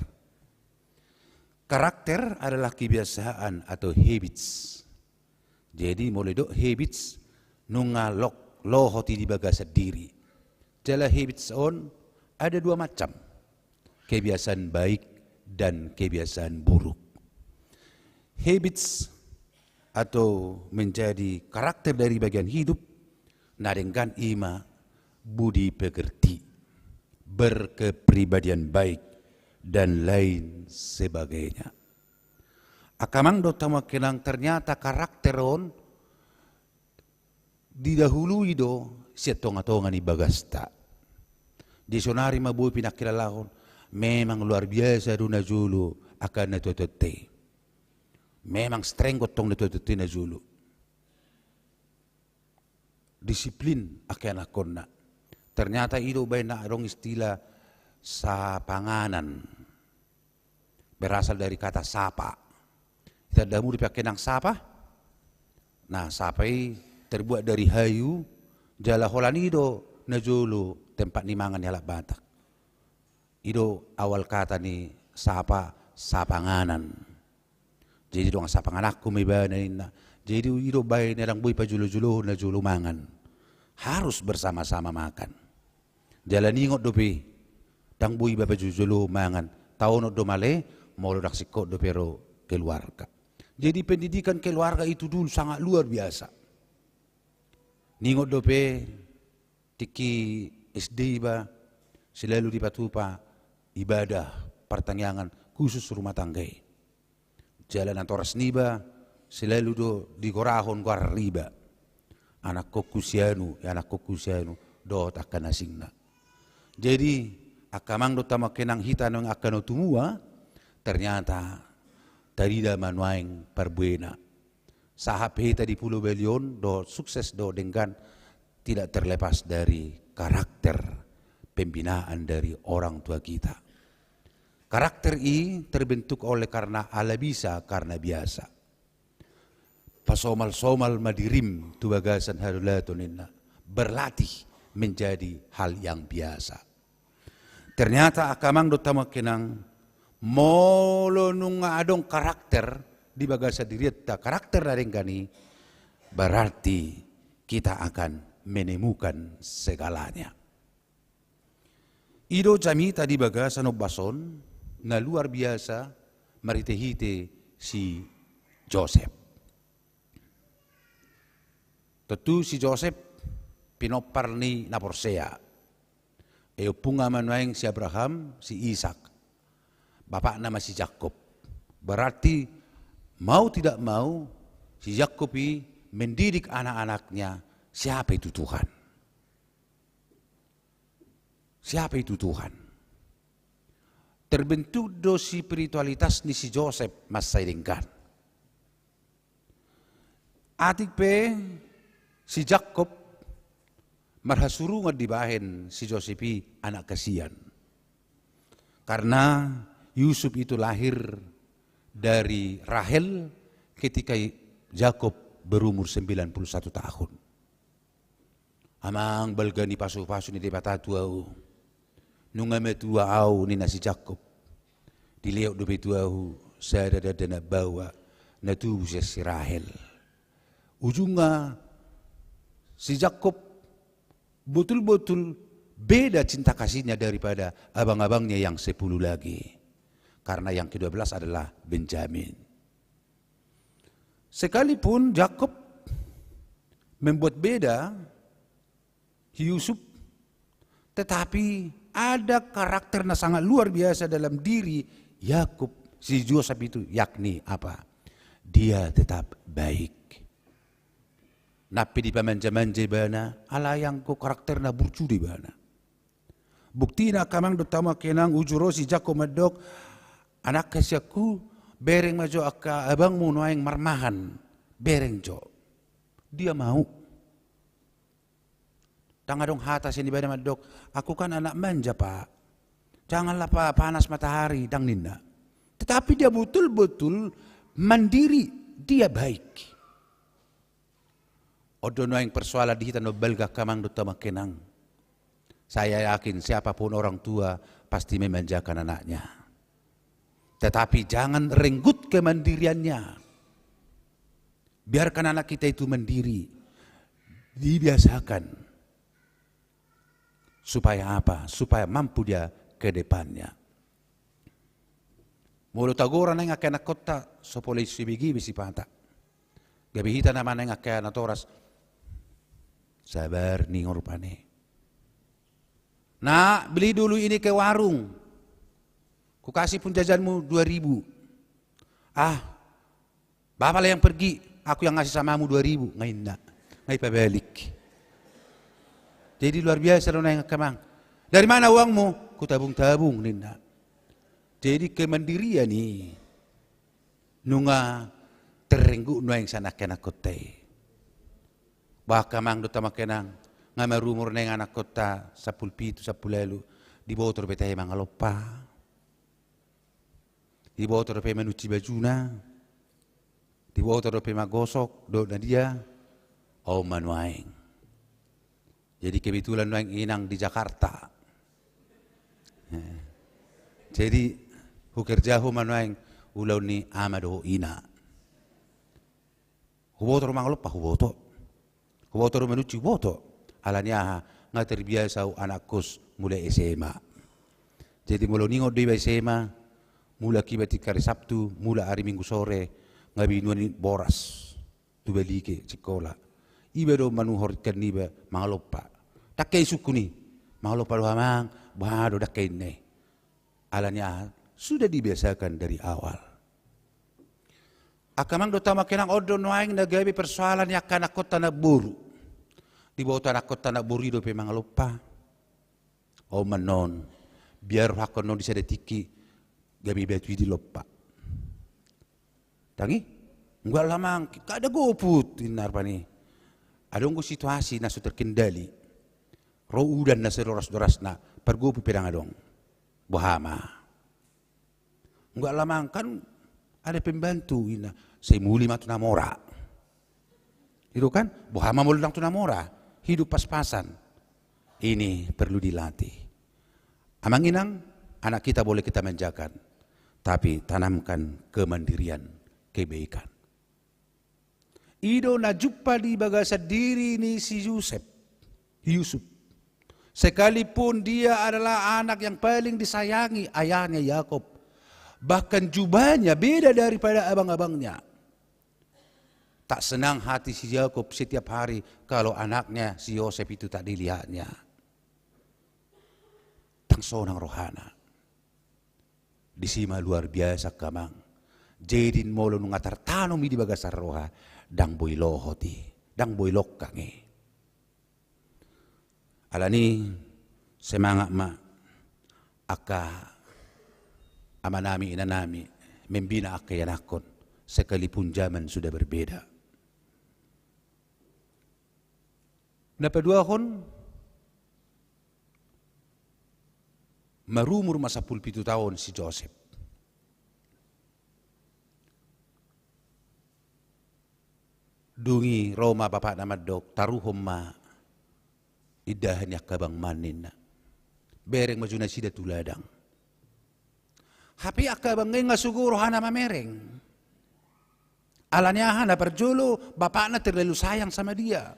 Karakter adalah kebiasaan atau habits. Jadi molo didok habits, nunga lohotan i di bagasan diri. Jala habits on ada dua macam, kebiasaan baik dan kebiasaan buruk. Habits atau menjadi karakter dari bagian hidup, na denggan i ma budi pekerti, berkepribadian baik, dan lain sebagainya. Angka amang dohot hamu angka inang, ternyata karakter on didahului do sian tonga-tonga ni bagasta. Di sonari ma boi pinangkilalahon, memang luar biasa do najolo angka natuatuanta i. Memang strength do tong natuatuanta i najolo. Disiplin angka ianakhonna. Ternyata i do baen na adong istilah sapanganan. Berasal dari kata sapa. Ita damu di pakenang sapa. Nah, sapa i terbuat dari hayu, jala holan i do najolo tempat ni mangan ni halak Batak. I do awal kata ni sapa, sapanganan. Jadi dongan sapangananku ma ibana ninna. Jadi i do baen na ndang boi pajolo-jolohon najolo mangan. Harus bersama-sama makan. Jala ningot dope, ndang boi iba pajolo-jolohon mangan. Taonon do male, molo ndang singkop dope ro keluarga. Jadi pendidikan keluarga itu dulu sangat luar biasa. Ningot dope, tingki S D iba, selalu dipatupa ibadah partangiangan khusus rumah tangga i. Jala natoras niba, selalu do digorahon goar riba. Anakhonku si anu, anakhonku si anu, dohot angka na asingna. Jadi, angka amang dohot hamu angka inang, hita nuaeng angka na tumua, ternyata tarida ma nuaeng parbuena. Sahat pe hita di Pulo Bali on, dohot sukses dohot denggan, tidak terlepas dari karakter pembinaan dari orang tua kita. Karakter i terbentuk oleh karena ala bisa, karena biasa. Pasomal-somal ma dirim tu bagasan haluaon ninna. Berlatih menjadi hal yang biasa. Ternyata angka amang dohot hamu angka inang, molo nunga adong karakter di bagasan dirianta, karakter na denggan i, berarti kita akan menemukan segalanya. I do jamita di bagasan ombas on na luar biasa marhite-hite si Josep. Tontu si Josep pinompar ni na porsea. Ai ompung ma nuaeng si Abraham, si Ishak. Bapakna ma si Jakkob. Berarti mau tidak mau si Jakkob i mendidik anak-anaknya siapa itu Tuhan. Siapa itu Tuhan? Terbentuk do spiritualitas ni si Josep mansai denggan. Atik pe si Jakkob marhasurungan dibahen si Josep i anak kasian. Karena Yusuf itu lahir dari Rahel ketika Jakkob berumur sembilan puluh satu tahun. Amang, balga ni pasu-pasu ni Debata tu ahu. Nunga matua ahu, ninna si Jakkob. Dilehon dope tu ahu sada dakdanak baoa na tubu sian si Rahel. Ujungna si Jakkob betul-betul beda cinta kasihnya daripada abang-abangnya yang sepuluh lagi. Karena yang kedua belas adalah Benjamin. Sekalipun Jakkob membuat beda Yusuf, tetapi ada karakter na sangat luar biasa dalam diri Yakub, si Josep itu, yakni apa? Dia tetap baik. Nang pe dipamanja-manja ibana, alai anggo karakterna burju do ibana. Buktina angka amang dohot hamu angka inang, uju ro si Jakkob mandok, anak kasianku, bereng ma jo angka abangmu nuaeng marmahan, bereng jo. Dia mau. Ndang adong hata sian ibana mandok, aku kan anak manja, Pak. Janganlah, Pak, panas matahari, ndang ninna. Tapi dia betul-betul mandiri, dia baik. On do nuaeng persoalan di hita na umbalga angka amang dohot hamu angka inang. Saya yakin siapapun orang tua pasti memanjakan anaknya. Tetapi jangan renggut kemandiriannya. Biarkan anak kita itu mandiri. Dibiasakan. Supaya apa? Supaya mampu dia ke depannya. Molo tagoran naeng angka anakkonta, so pola sibege be sipata. Gabe hita nama naeng angka natoras. Sabar ninna rupani. Nak, beli dulu ini ke warung. Ku kasih pun jajanmu dua ribu. Ah, Bapak lah yang pergi, aku yang ngasih samamu dua ribu, nga inna. Nga ipabalik. Jadi luar biasa do nuaeng angka amang. Dari mana uangmu? Ku tabung-tabung ninna. Jadi kemandirian i nunga terenggut nuaeng sian angka anakkonta i. Bah angka amang dohot hamu angka inang, nga marumur nuaeng anakkonta sampulu pitu, sampulu ualu, diboto dope tahe mangalompa. Diboto dope manunci bajuna, diboto dope magosok, dohot na dia, on ma nuaeng. Jadi kebetulan nuaeng inang di Jakarta. Jadi hukerjahu ma nuaeng ulaon ni ama dohot ina. Huboto do mangalompa, huboto. Huboto do manunci, huboto. Alani aha? Nga terbiasa au anakkos mulai S M A. Jadi molo ningot do iba S M A, mulak iba tingki ari Sabtu, mulak ari Minggu sore, nga binuan i boras tu Balige, Singkola. Iba do manuhor ikan niba mangalompa. Dangka i sungkun i. Mangalompa do amang, boha do dangka inna i. Alani aha? Sudah dibiasakan dari awal. Angka amang dohot hamu angka inang, on do nuaeng na gabe persoalan ni angka anakkonta namboru. Diboto anakkonta namboru i dope mangalompa. On ma annon, biar rohangkon annon di sada tingki gabe batu i dilompa. Tangi? Nunga lam amang, kada goput, inna rupani. Adong do situasi na so terkendali. Ro udan na sedoras-dorasna, pargoput pe ndang adong. Boha ma? Nunga lam amang, kan ada pembantu, inna. Sai muli ma tu na mora. I do kan? Boha ma molo ndang tu na mora? Hidup pas-pasan. Ini perlu dilatih. Amang inang, anak kita boleh kita manjakan, tapi tanamkan kemandirian, kebaikan. I do na jumpa di bagasan diri ni si Yusuf. Yusuf. Sekalipun dia adalah anak yang paling disayangi ayahnya Yakub, bahkan jubahnya beda daripada abang-abangnya. Tak senang hati si Yakub setiap hari kalau anaknya si Yosef itu tak dilihatnya. Ndang sonang rohana. Disi ma luar biasa angka amang. Jadi molo nunga tartanom i di bagasan roha, ndang boi lohot i, ndang boi longkang i. Alani semangat ma angka amanami, inanami, membina angka ianakhon, sekalipun zaman sudah berbeda. Na paduahon, marumur ma sampulu pitu taon si Josep. Dung i ro ma bapakna mandok, taruhon ma indahan ni angka abangmuna ninna. Bereng ma jo nasida tu ladang. Hape angka abangna i nga sogo rohana mamereng. Alani aha? Na parjolo, bapakna terlalu sayang sama dia.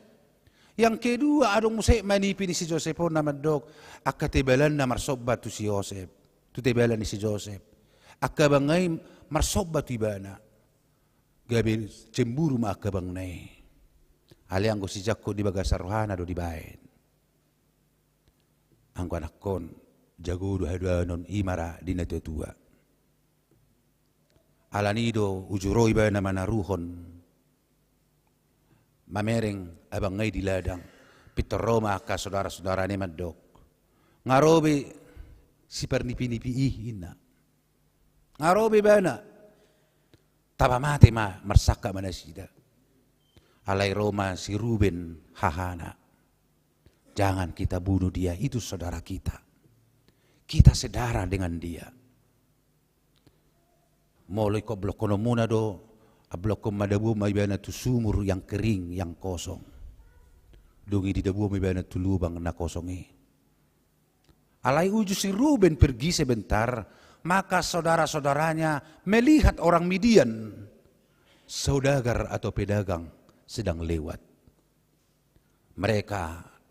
Yang kedua, adong muse ma nipi ni si Josep on na mandok, angka tebalanna marsomba tu si Josep, tu tebalan ni si Josep. Angka abangna i marsomba tu ibana. Gabe cemburu ma angka abangna i. Alai anggo sijangkon di bagasan rohana do dibaen. Anggo anakhon, jago do hadoanon, i ma ra di natuatua. Alani i do uju ro ibana manaruhon, mamereng abangna i di ladang. Pintor ro ma angka sodara-sodarana i mandok, nga ro be si parnipi-nipi i, ninna. Nga ro be ibana. Taba mate ma, marsangkap ma nasida. Alai ro ma si Ruben hahana. Jangan kita bunuh dia, itu saudara kita. Kita sedarah dengan dia. Molo ingkon blokhononmuna do, blokhon ma, dabuhon ma ibana tu sumur yang kering, yang kosong. Dung i didabuhon ma ibana tu lubang na kosong i. Alai uju si Ruben pergi sebentar, maka saudara-saudaranya melihat orang Midian, saudagar atau pedagang, sedang lewat. Mereka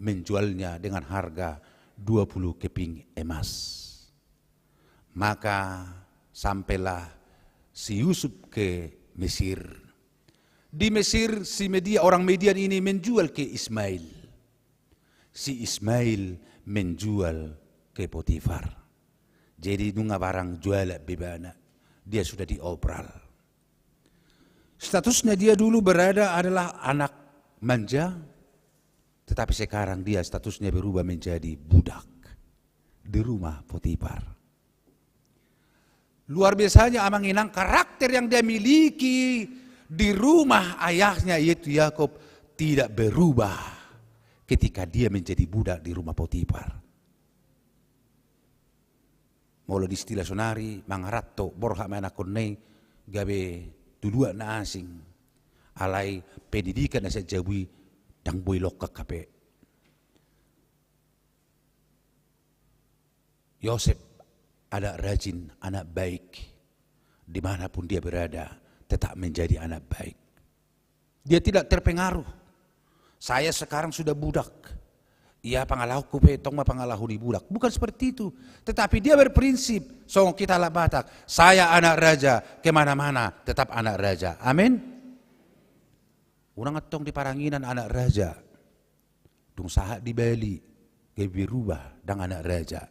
menjualnya dengan harga dua puluh keping emas. Maka sampailah si Yusuf ke Mesir. Di Mesir, si Media, orang Midian ini menjual ke Ismail. Si Ismail menjual ke Potifar. Jadi nunga barang jualan be ibana, dia sudah diobral. Statusnya dia dulu berada adalah anak manja, tetapi sekarang dia statusnya berubah menjadi budak di rumah Potifar. Luar biasanya, amang inang, karakter yang dia miliki di rumah ayahnya, yaitu Yakub, tidak berubah ketika dia menjadi budak di rumah Potifar. Molo di istilah sonari, mangaranto borhat ma anakkonna i gabe tu luat na asing. Alai pendidikan na sian jabu i ndang boi longkak hape. Yosef anak rajin, anak baik. Di mana pun dia berada, tetap menjadi anak baik. Dia tidak terpengaruh. Saya sekarang sudah budak. Ia pangalahonku pe tong ma pangalaho ni budak. Bukan seperti itu. Tetapi dia berprinsip, songon hita halak Batak, saya anak raja, kemana-mana tetap anak raja. Amin. Unang antong di paranginan anak raja. Dung sahat di Bali, gabe berubah, ndang anak raja.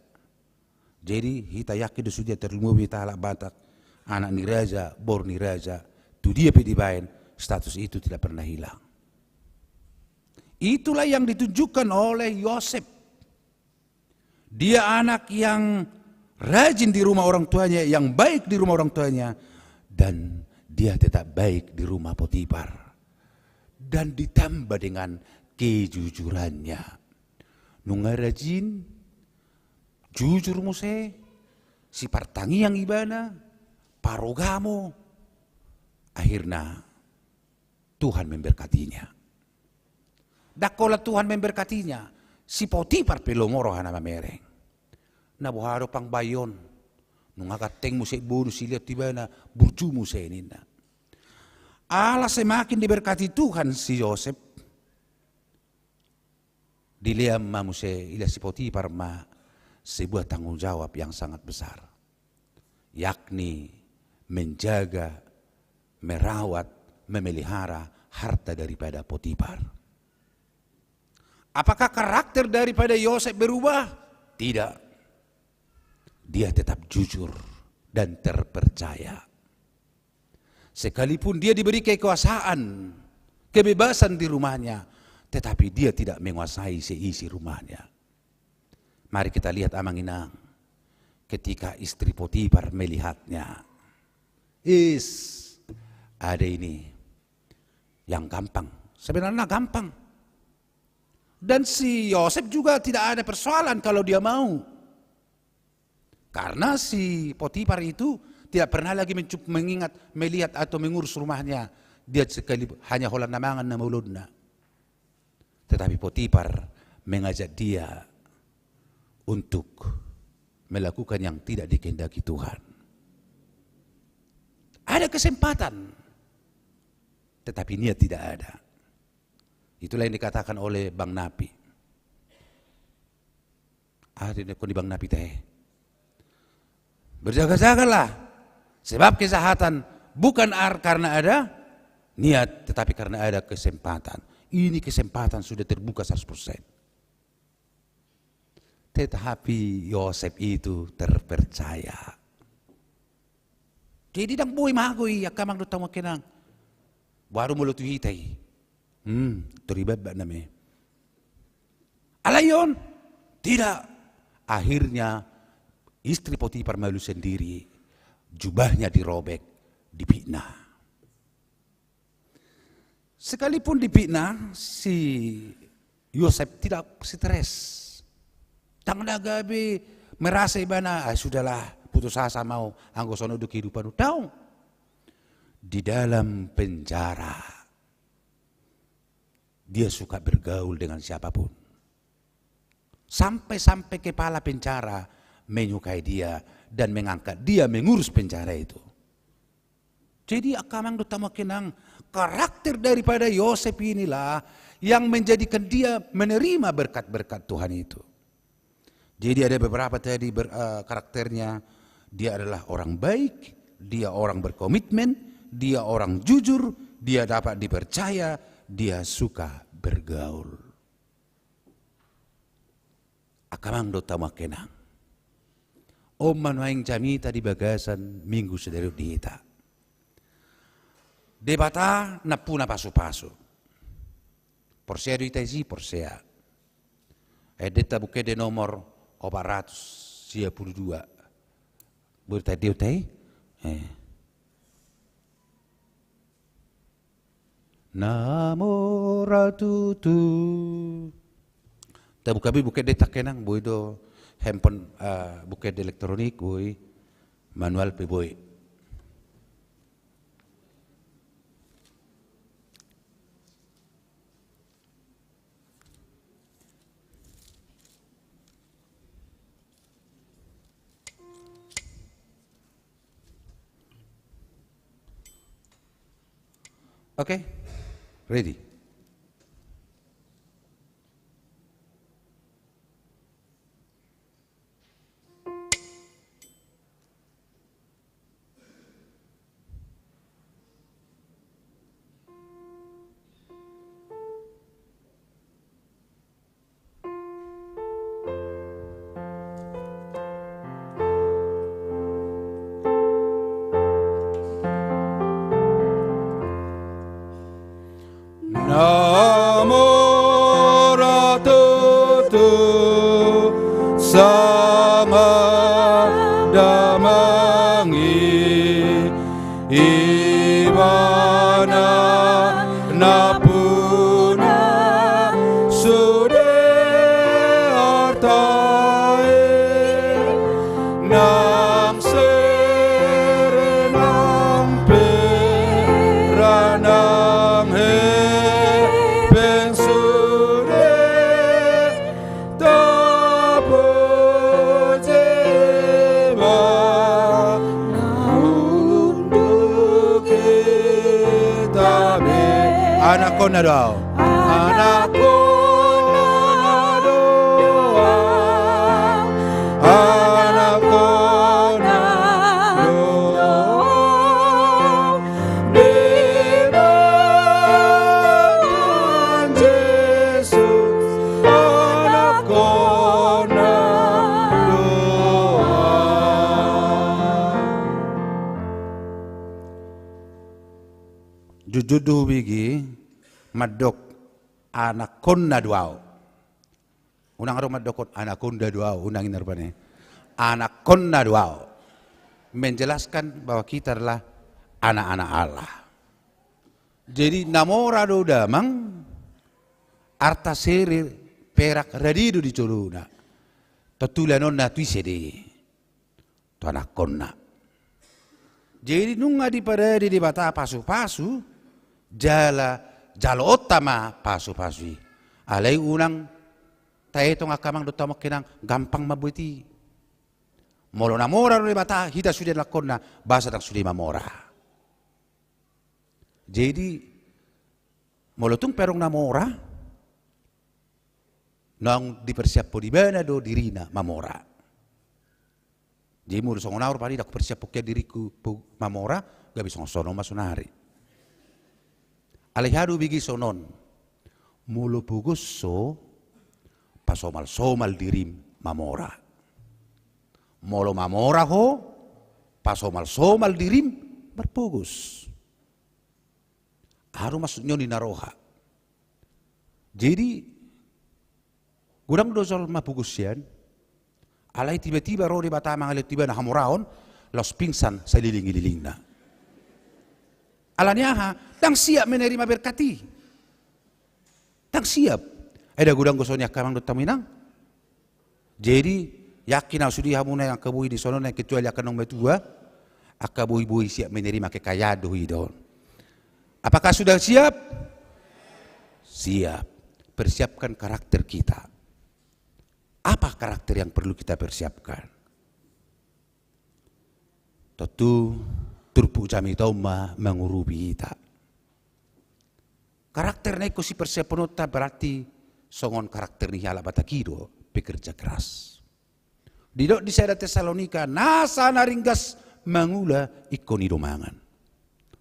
Jadi hita yakin do sude, tarlumobi hita halak Batak, anak ni raja, boru ni raja, tu dia pe dibaen, status itu tidak pernah hilang. Itulah yang ditunjukkan oleh Yosef. Dia anak yang rajin di rumah orang tuanya, yang baik di rumah orang tuanya, dan dia tetap baik di rumah Potifar. Dan ditambah dengan kejujurannya. Nunga rajin, jujur muse, sipartangiang ibana, parugamo, akhirna Tuhan memberkatinya. Ndang holan Tuhan memberkatinya, si Potifar pe lomo rohana mamereng. Na boha do pangbahen on, nunga ganteng muse bonus dilehon tu ibana, burju muse ninna. Ala semakin diberkati Tuhan si Yosef, dilehon ma muse, dilehon si Potifar ma sebuah tanggung jawab yang sangat besar, yakni menjaga, merawat, memelihara harta daripada Potifar. Apakah karakter daripada Yosef berubah? Tidak. Dia tetap jujur dan terpercaya. Sekalipun dia diberi kekuasaan, kebebasan di rumahnya, tetapi dia tidak menguasai seisi rumahnya. Mari kita lihat, amang inang, ketika istri Potifar melihatnya. Is, ada ini yang gampang. Sebenarnya gampang. Dan si Yosef juga tidak ada persoalan kalau dia mau. Karena si Potifar itu tidak pernah lagi mencup-, mengingat, melihat atau mengurus rumahnya. Dia sekali hanya holan na mangan, na mangolonna. Tetapi Potifar mengajak dia untuk melakukan yang tidak dikehendaki Tuhan. Ada kesempatan, tetapi niat tidak ada. Itulah yang dikatakan oleh Bang Napi. Ah, di, di Bang Napi te. Berjaga-jagalah. Sebab kejahatan bukan ar-, karena ada niat, tetapi karena ada kesempatan. Ini kesempatan sudah terbuka seratus persen. Tetapi Yosef itu terpercaya. Jadi ndang boi mago i, angka amang dohot hamu angka inang. Baru molo tu hita i. Hmm, tor ibabak nama i. Alai on, tidak. Akhirnya istri Potifar malu sendiri, jubahnya dirobek, dipitnah. Sekalipun dipitnah, si Yosef tidak stres. Ndang na gabe merasa ibana, "Ah, sudahlah, putus asa ma au, anggo songon on do kehidupanku." Daong. Di dalam penjara, dia suka bergaul dengan siapapun. Sampai-sampai kepala penjara menyukai dia dan mengangkat dia mengurus penjara itu. Jadi, angka amang dohot hamu angka inang, karakter daripada Yosep inilah yang menjadikan dia menerima berkat-berkat Tuhan itu. Jadi, ada beberapa tadi ber-, eh, karakternya. Dia adalah orang baik, dia orang berkomitmen, dia orang jujur, dia dapat dipercaya, dia suka bergaul. Angka amang dohot hamu angka inang, on ma nuaeng jamita di bagasan Minggu sadari on di hita. Debata nampuna pasu-pasu. Porsea do hita disi, porsea. Ayat deta, Buku Ende nomor opat ratus sia pulu dua. Boi taendehon hita i? Eh. Na mora tutu. Tabuka be Buku Ende angka inang, boi do handphone, eh, Buku Ende elektronik, boi. Manual pe boi. Oke, ready. Na mora tutu sanga damang i, Ibana nampuna sude arta i, nang sere nang pe ra nang hepeng sude. Tapojema na unduk hita be. Anakkonna do ahu. Anakkonna do ahu. Anakkonna do ahu. Di Tuhan Jesus, anakkonna do ahu. Jujur do hubege mandok anakkonna do ahu. Unang adong mandokhon anakonda do ahu, unang, inna rupani. Anakkonna do ahu. Menjelaskan bahwa kita adalah anak-anak Allah. Jadi, na mora do damang, arta sere, perak, rade do di jolona. Tontu leanonna tu ise do i? Tu anakkonna. Jadi nunga diparade Debata pasu-pasu, jala jaloonta ma pasu-pasu i. Alai unang taetong angka amang dohot hamu angka inang, gampang mambuat i. Molo na mora do Debata, hita sude anakkonna, boasa ndang sude mamora. Jadi, molo tung pe adong na mora, naung dipersiaphon ibana do dirina mamora. Jadi molo songon ahu rupani, ndang hupersiaphon hian diringku po-, mamora, gabe songon songon on ma saonari. Alai hea do hubege songon on. Molo pogos ho, pasomal-somal dirim mamora. Molo mamora ho, pasomal-somal dirim marpogos. Aha do maksudna on, ninna roha? Jadi, godang do jolma pogos hian, alai tiba-tiba ro Debata mangalehon tu ibana hamoraon, laos pingsan saliling-lilingna. Alani aha? Ndang siap menerima berkat i. Ndang siap. Ai ndang godang do songon i angka amang dohot hamu inang? Jadi, yakin ahu sude, hamuna angka boi, di son on, kecuali angka naung matua, Angka boi-boi siap menerima kekayaan do i do. Apakah sudah siap? Siap. Persiapkan karakter kita. Apa karakter yang perlu kita persiapkan? Tontu turpuk jamita on ma mangurupi hita. Karakter na ingkon sipersiapononta berarti songon karakter ni halak Batak i do, pekerja keras. Didok di sada Tesalonika, nasa na ringgas mangula ingkon i do mangan.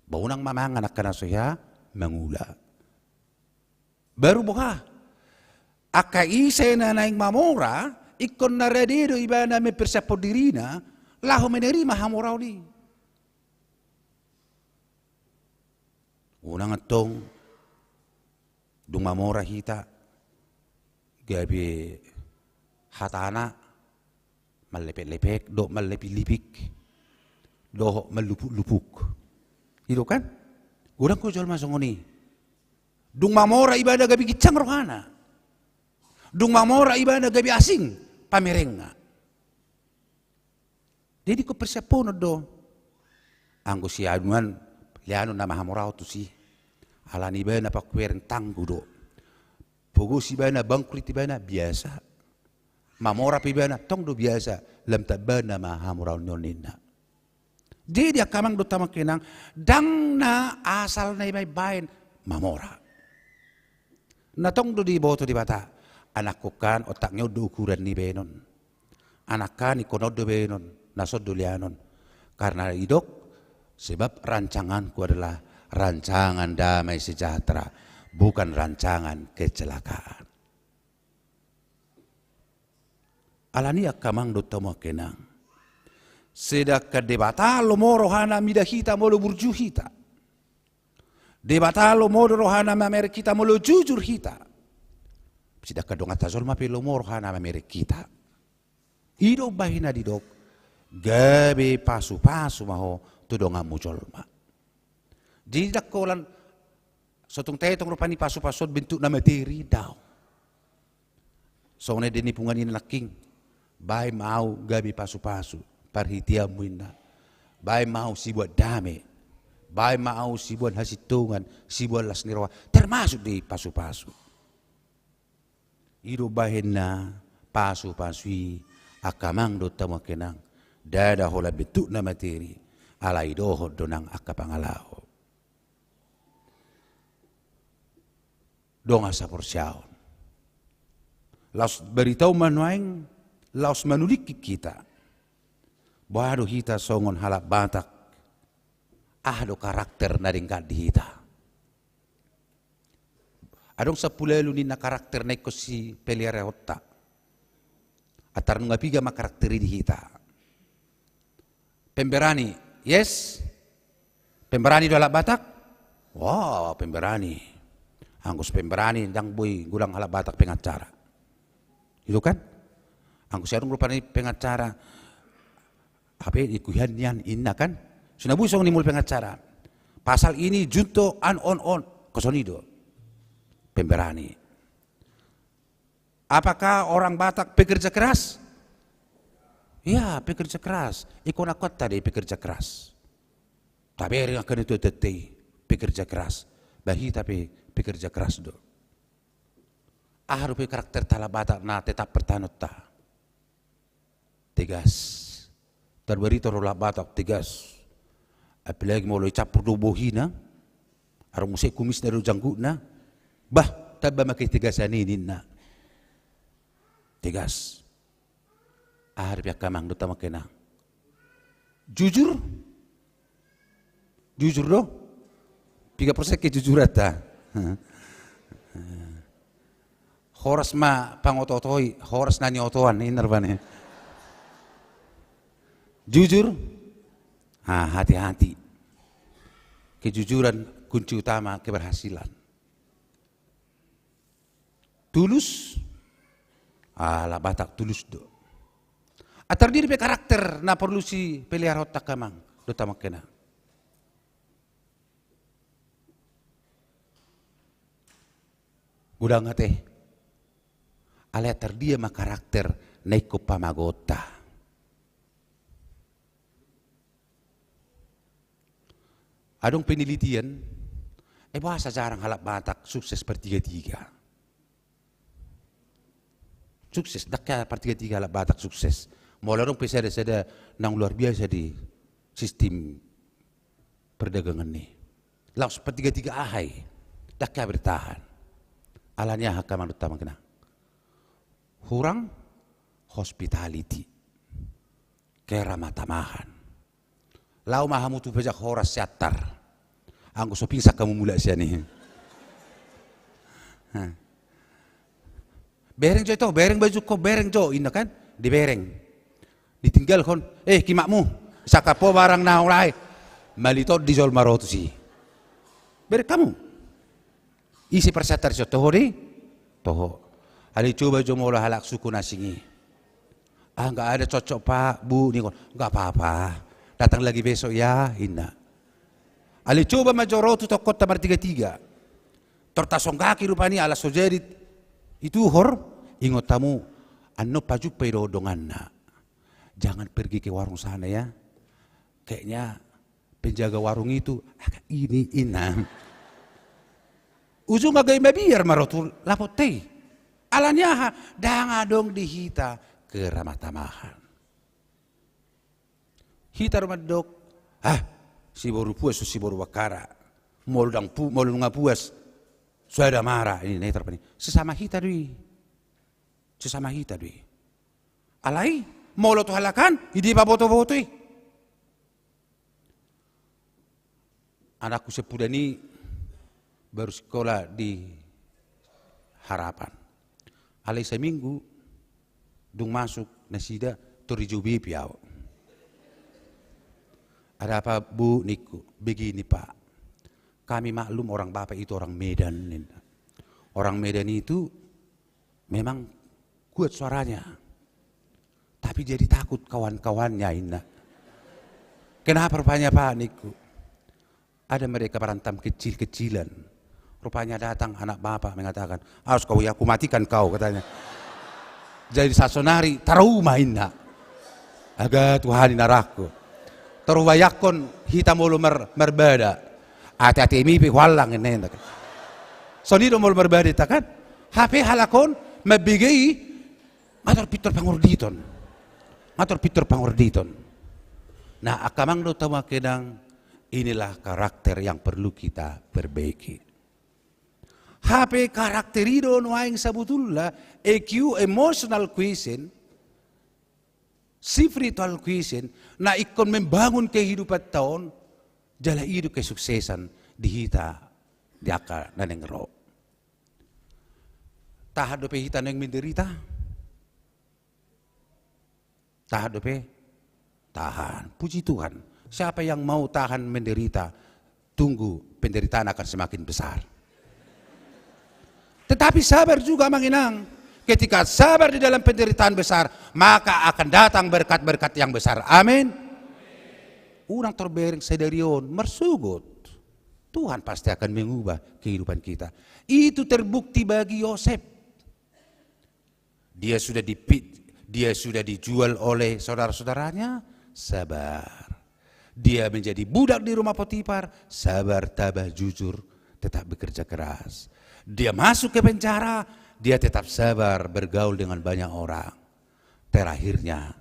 Ba unang ma mangan angka na so hea mangula. Baru boha? Angka ise na naeng mamora, ingkon na rade do ibana mempersiaphon dirina laho menerima hamoraon i. Unang antong dung mamora hita, gabe hatana mallepek-lepek dohot mallepik-lipik dohot mallupuk-lupuk. I do kan? Godang do jolma songon i. Dung mamora ibana gabe ginsang rohana. Dung mamora ibana gabe asing pamerengna. Jadi ingkon persiaphonon do. Anggo sianuan, leanon nama hamoraon tusi. Alani ibana pangkueren tangguh do. Pogos ibana, bangkrut ibana, biasa. Mamora pe ibana, tong do biasa. Lam tamba nama hamoraon ni on ninna. Jadi angka amang dohot hamu angka inang, ndang na asal na ibaen-baen mamora. Na tong do diboto Debata, anakkonkan, otakna on do ukuran ni baenon. Anakkan, ingkon on do baenon, na son do leanon. Karena didok, sebab rancanganku adalah rancangan damai sejahtera, bukan rancangan kecelakaan. Alani angka amang dohot hamu angka inang, sedangkan Debata lomo rohana mida hita molo burju hita. Debata lomo do rohana mamereng hita molo jujur hita. Sedangkan donganta jolma pe lomo rohana mamereng hita. I do umbahen na didok, gabe pasu-pasu ma ho tu donganmu jolma. Jadi ndang holan sotung tetong rupani pasu-pasu on bentukna materi, daong. Songon ende ni punguan i nangkin, baen ma au gabe pasu-pasu parhiteanmu ninna. Baen ma au siboan dame. Baen ma au siboan hasintongan, siboan las ni roha. Termasuk do i pasu-pasu. I do umbahen na pasu-pasu i angka amang dohot hamu angka inang, ndada holan bentukna materi, alai dohot do nang angka pangalaho. Dongan saporseaon. Laos barita on ma nuaeng, laos manulingkon hita. Boha do hita songon halak Batak? Aha do karakter na denggan di hita? Adong sampulu ualu ninna karakter na ingkon sipeliaraonta. Antar nunga piga ma karakter i di hita? Pemberani, yes? Pemberani do halak Batak? Wah, pemberani. Anggo so pemberani, ndang boi godang halak Batak pengacara. I do kan? Anggo so adong rupani pengacara, hape ingkon hian nian inna kan? So na boi songon i molo pengacara. Pasal ini, Junto, an, on, on. Ingkon songon i do. Pemberani. Apakah orang Batak pekerja keras? Ya, pekerja keras. Ingkon angka ta do i pekerja keras. Tabereng angka na tuatua i pekerja keras. Ba hita pe pekerja keras do. Aha dope karakter halak Batak na tetap pertahanonta? Tegas. Tarbarita do halak Batak tegas. Apalagi molo icampur do bohina, adong muse kumisna do janggutna. Bah, tamba ma ketegasan i ninna. Tegas. Aha dope angka amang dohot hamu angka inang? Jujur? Jujur do? Piga persen kejujuranta? Horas ma pangoto-otoi, horas na niotoan, ninna rupani. Jujur? Ah, hati-hati. Kejujuran kunci utama keberhasilan. Tulus? Ah, halak Batak tulus do. Antar dia dope karakter na porlu sipeliaraonta angka amang dohot hamu angka inang? Godang ate. Alai antar dia ma karakter na ingkon pamagoonta? Adong penelitian, eh, boasa jarang halak Batak sukses partiga-tiga. Sukses, ndang hea partiga-tiga halak Batak sukses. Molo adong pe sada-sada naung luar biasa di sistem perdagangan ni. Laos partiga-tiga aha i, ndang hea bertahan. Alani aha angka amang dohot inang? Hurang hospitality. Keramatamahan. Laho ma hamu tu pajak horas Siantar. Anggo so pingsan hamu mulak sian i. Hah. Bereng jo ito, bereng bajungkon, bereng jo, inna kan? Dibereng. Ditinggalhon, eh, kimakmu. Sangkap ho barang na lae. Maliton di jolma ro tusi. Bereng hamu. Ise parsiantar i, toho do i? Toho. Alai coba jo molo halak suku na asing i. Ah, nggak ada cocok, Pak, Bu, ninna. Nggak apa-apa. Datang lagi besok ya, inna. Alai coba ma jo ro tu tongkonta martiga-tiga. Tor tasonggaki rupani ala so jadi dituhor, ingot hamu, annon pajumpa i do donganna. Jangan pergi ke warung sana ya. Kayaknya penjaga warung itu, ah, ini, inna. Ujungna gabe mabiar ma ro tu lapot i. Alani aha, ndang adong di hita keramatamahan. Hita do mandok, ah, siboru puas, siboru bakkara. Molo ndang pu-, molo nunga puas, sada mara, ini, ini terpani. Sesama hita do i. Sesama hita do i. Alai, molo tu halak an, i do i paboto-boto i. Anakku siampudan i baru sikola di Harapan. Alai saminggu dung masuk nasida, tor dijou be au. Ada apa, Bu, ningku. Begini, Pak. Kami maklum orang Bapak itu orang Medan, ninna. Orang Medan itu memang kuat suaranya. Tapi jadi takut kawan-kawannya, inna. Kenapa rupanya, Pak, ningku. Ada mereka berantem kecil-kecilan. Rupanya datang anak bapak mengatakan, "Awas kau ya, aku matikan kau," katanya. Jadi saonari trauma, inna. Aga Tuhan, inna rohangku. Tor hubayangkon hita molo mar-, marbada. Ate-ate mi pe huallang, inna, inna. Songon i do molo marbada hita kan. Hape halak on mambege i, nga tor pintor pangorditon. Nga tor pintor pangorditon. Nah, angka amang dohot inang, inilah karakter yang perlu kita perbaiki. Hape karakter i do nuaeng sabutulna E Q, emotional quotient, spiritual quotient, na ingkon membangun kehidupanta on, jala i do kesuksesan di hita di angka na naeng ro. Tahan dope hita naeng menderita? Tahan dope? Tahan. Puji Tuhan. Siapa yang mau tahan menderita, tunggu penderitaan akan semakin besar. Tetapi sabar juga, amang inang. Ketika sabar di dalam penderitaan besar, maka akan datang berkat-berkat yang besar. Amin. Unang tor bereng sadari on, marsogot. Tuhan pasti akan mengubah kehidupan kita. Itu terbukti bagi Yosep. Dia sudah dipi-, dia sudah dijual oleh saudara-saudaranya, sabar. Dia menjadi budak di rumah Potifar, sabar, tabah, jujur, tetap bekerja keras. Dia masuk ke penjara, dia tetap sabar bergaul dengan banyak orang. Terakhirnya,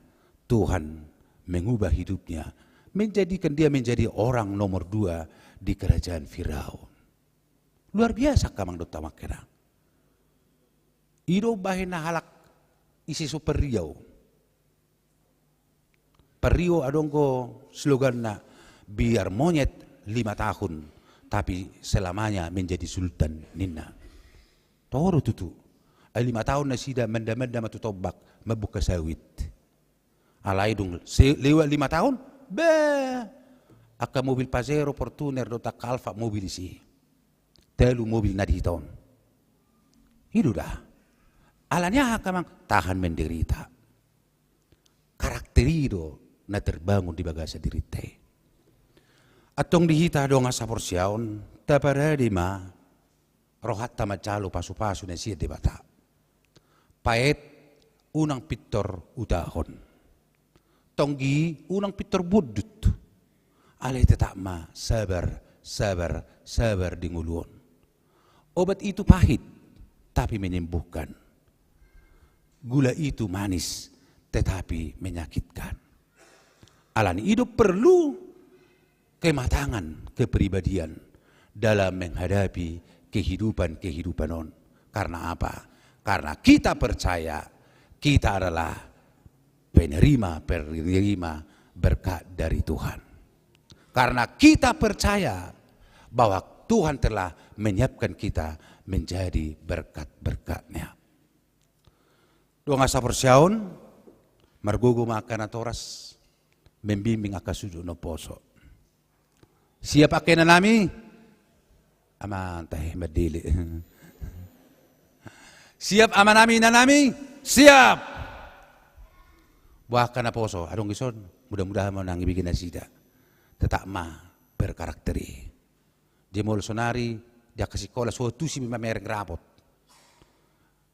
Tuhan mengubah hidupnya, menjadikan dia menjadi orang nomor dua di kerajaan Firaun. Luar biasa, angka amang dohot inang. I do bahen na halak ise so parriau. Parriau adong do sloganna, "Biar monyet lima tahun, tapi selamanya menjadi sultan," ninna. Toho do tutu. Ai lima tahun nasida manda-manda ma tu tombak, mambuka sawit. Alai dung se-, lewat lima tahun, be, angka mobil Pajero, Fortuner dohot angka Alphard mobil isi. Tolu mobil na di hita on. I do da. Alani aha, angka amang? Tahan menderita. Karakter i do na terbangun di bagasan dirinta i. Antong di hita dongan saporseaon, taparade ma rohanta manjalo pasu-pasu na sian Debata. Paet unang pintor utahon. Tonggi unang pintor bondut. Alai tetap ma sabar sabar, sabar di ngolu on. Obat itu pahit, tapi menyembuhkan. Gula itu manis, tetapi menyakitkan. Alani i do perlu kematangan kepribadian dalam menghadapi kehidupan-kehidupan on. Karena apa? Karena kita percaya kita adalah penerima-penerima berkat dari Tuhan. Karena kita percaya bahwa Tuhan telah menyiapkan kita menjadi berkat-berkat-Nya. Dongan saporseaon, margogo ma angka natoras, membimbing angka suhut na umposo. Siap angka inanami? Amang tahe mandele. Siap amanami, inanami? Siap. Boha angka naposo, adong dison, mudah-mudahan ma unang ibege nasida. Tetap ma berkarakter i. Dia molo sonari, di angka sikola, so tusi be mamereng rapot.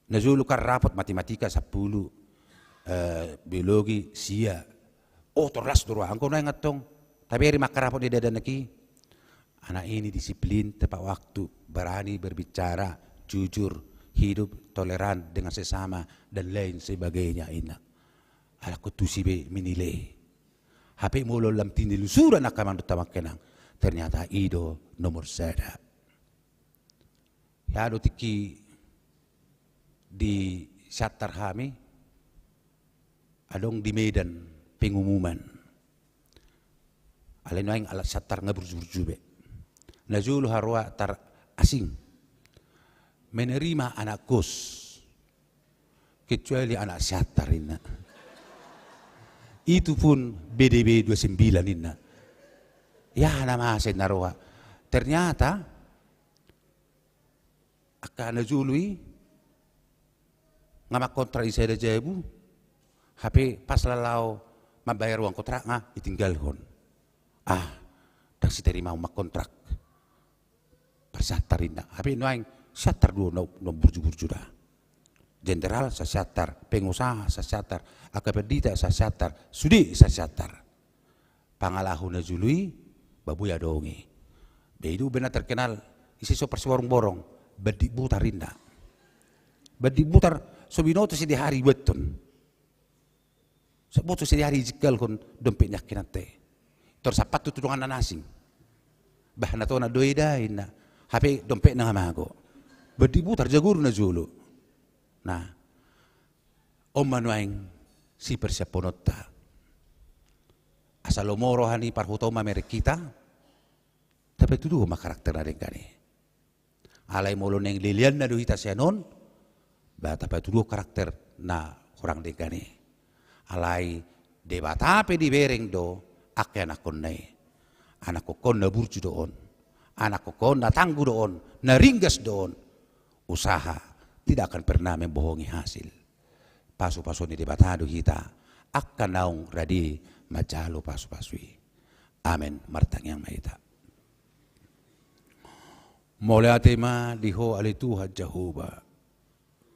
Najolo kan rapot matematika sampulu, eh, biologi sia. Oh, tor las do rohangku nuaeng antong. Tabere ma angka rapot ni dadanak i. Anak ini disiplin, tepat waktu, berani berbicara, jujur, hidup toleran dengan sesama, dan lain sebagainya, inna. Alai anggo tusi be menilai. Hape molo lam tinelusuran angka amang dohot inang, ternyata i do nomor sada. Ia do tingki di Siantar hami, adong di Medan pengumuman. Alai nuaeng alat Siantar nga burju-burju be. Najolo haroa tar asing menerima anak kos, kecuali anak Siantar, inna. Itu pun B D B dua sembilan, inna. Ia na masa, inna, roa. Ternyata angka najolo i nga mangkontrak di sada jabu, hape pas laho mambayar uang kontrak nga ditinggalhon. Ah, ndang sitarimahon mangkontrak. Parsiantar, inna. Hape nuaeng Siantar do na, na burju-burju da. Jenderal sasiantar, pengusaha sasiantar, angka pandita sasiantar, sude sasiantar. Pangalaho najolo i, ba boi adong i. Be i do umbahen na terkenal, ise so parsiborong-borong, Bandik Butar, inna. Bandik Butar so binoto sadihari buathon. So binoto sadihari dijingkalhon dompet ni angka inanta i. Tor sampathu tu donganna na asing. Bah, na tona do i da, inna. Hape dompetna nga mago. Bandik Butar jago do najolo. Nah, on ma nuaeng sipersiaphononta. Asa lomo roha ni parhuta on mamereng hita, tapatuduhon ma karakter na denggan i. Alai molo naeng leleanna do hita sian on, ba tapatuduhon karakter na hurang denggan i. Alai Debata pe dibereng do angka ianakkonna i. Anakkon na burju do on. Anakkon na tangguh do on. Na ringgas do on. Usaha tidak akan pernah membohongi hasil. Pasu-pasu ni Debata do hita, angka naung rade manjalo pasu-pasu i. Amen. Martangiang ma hita. Mauliate ma di Ho ale Tuhan Jahowa,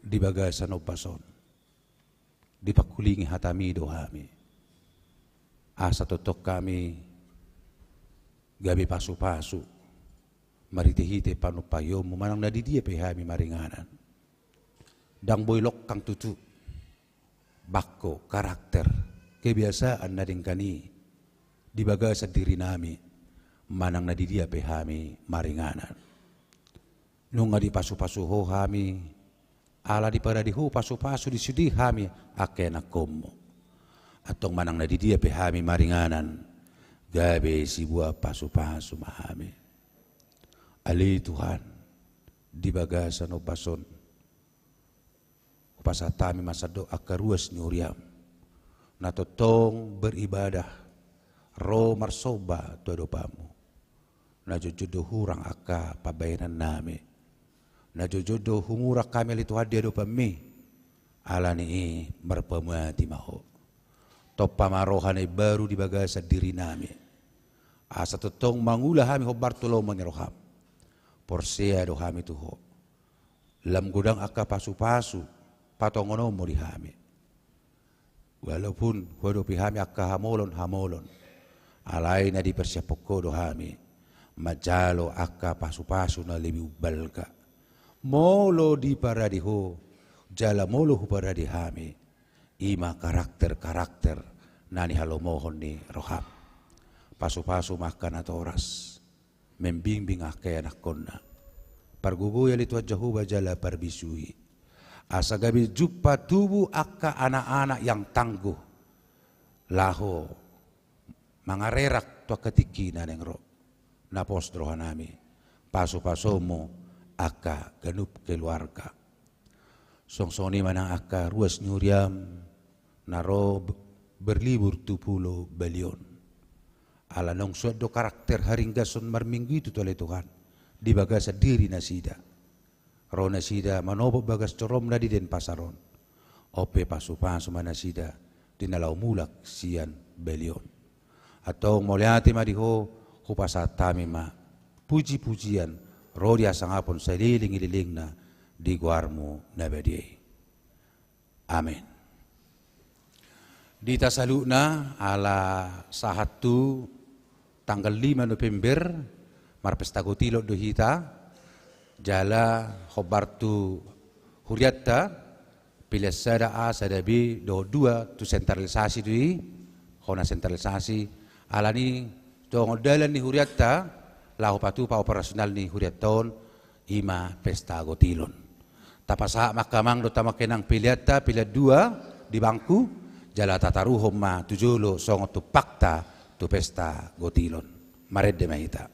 di bagasan ombas on. Dipangkulingi hataMi do hami. Asa tongtong hami gabe pasu-pasu, marhite-hite panumpahionMu manang na di dia pe hami maringanan. Ndang boi longkang tutu bangko, karakter, kebiasaan na denggan i di bagasan dirinami, manang na di dia pe hami maringanan. Nunga dipasu-pasu Ho hami, ala diparade Ho pasu-pasu di sude hami angka ianakkonMu. Antong manang na di dia pe hami maringanan, gabe siboan pasu-pasu ma hami. Ale Tuhan, di bagasan ombas on, hupasahat hami ma sandok angka ruas ni huriaM, na tongtong beribadah, ro marsomba tu adopanMu. Na jotjot do hurang angka pambahenannami. Na jotjot do hurang hami ale Tuhan di adopanMi. Alani i marpamuati ma Ho. Tompa ma roha na imbaru di bagasan dirinami. Asa tongtong mangula hami hombar tu lomo ni rohaM. Porsea do hami tu Ho. Lam godang angka pasu-pasu patongononMu di hami. Walaupun huadopi hami angka hamolon-hamolon, alai na dipersiaphon Ho do hami. manjalo angka pasupasu na lebih umbalga. Molo diparade Ho, jala molo huparade hami, i ma karakter-karakter na nihalomohon ni rohaM. Pasupasu ma angka natoras, membimbing angka ianakhonna. Pargogoi ale Tuhan Jahowa jala parbisui. Asa gabe jumpa tubu angka anak-anak yang tangguh. Laho mangarerak tu angka tingki na naeng ro. Na pos do rohanami, pasupasu-Mu angka ganup keluarga. Songon i ma nang angka ruas ni huriaM na ro b-, berlibur tu Pulo Bali on. Ala naung suat do karakter haringgason marminggu i tutu ale Tuhan, di bagasan diri nasida. Ro nasida manopot bagas joroMna di Denpasar on. On pe pasupasu ma nasida di na laho mulak sian Bali on. Antong mauliate ma di Ho, hupasahat hami ma puji-pujian ro di hasangapon saleleng ni lelengna di goarMu na badia i. Amen. Di hita saluhutna, ala sahat tu tanggal lima November, marpesta gotilon do hita, jala hombar tu hurianta, pilihan sada A, sada B, dohot dua, tu sentralisasi do i, hona sentralisasi, alani songon dalan ni hurianta, laho patupa operasional ni hurianta on, i ma pesta gotilon. Tapasahat ma angka amang dohot amang inang pilianta, pilihan dua di bangku, jala tataruhon ma tu jolo songon tumpakta tu pesta gotilon. Marende ma hita.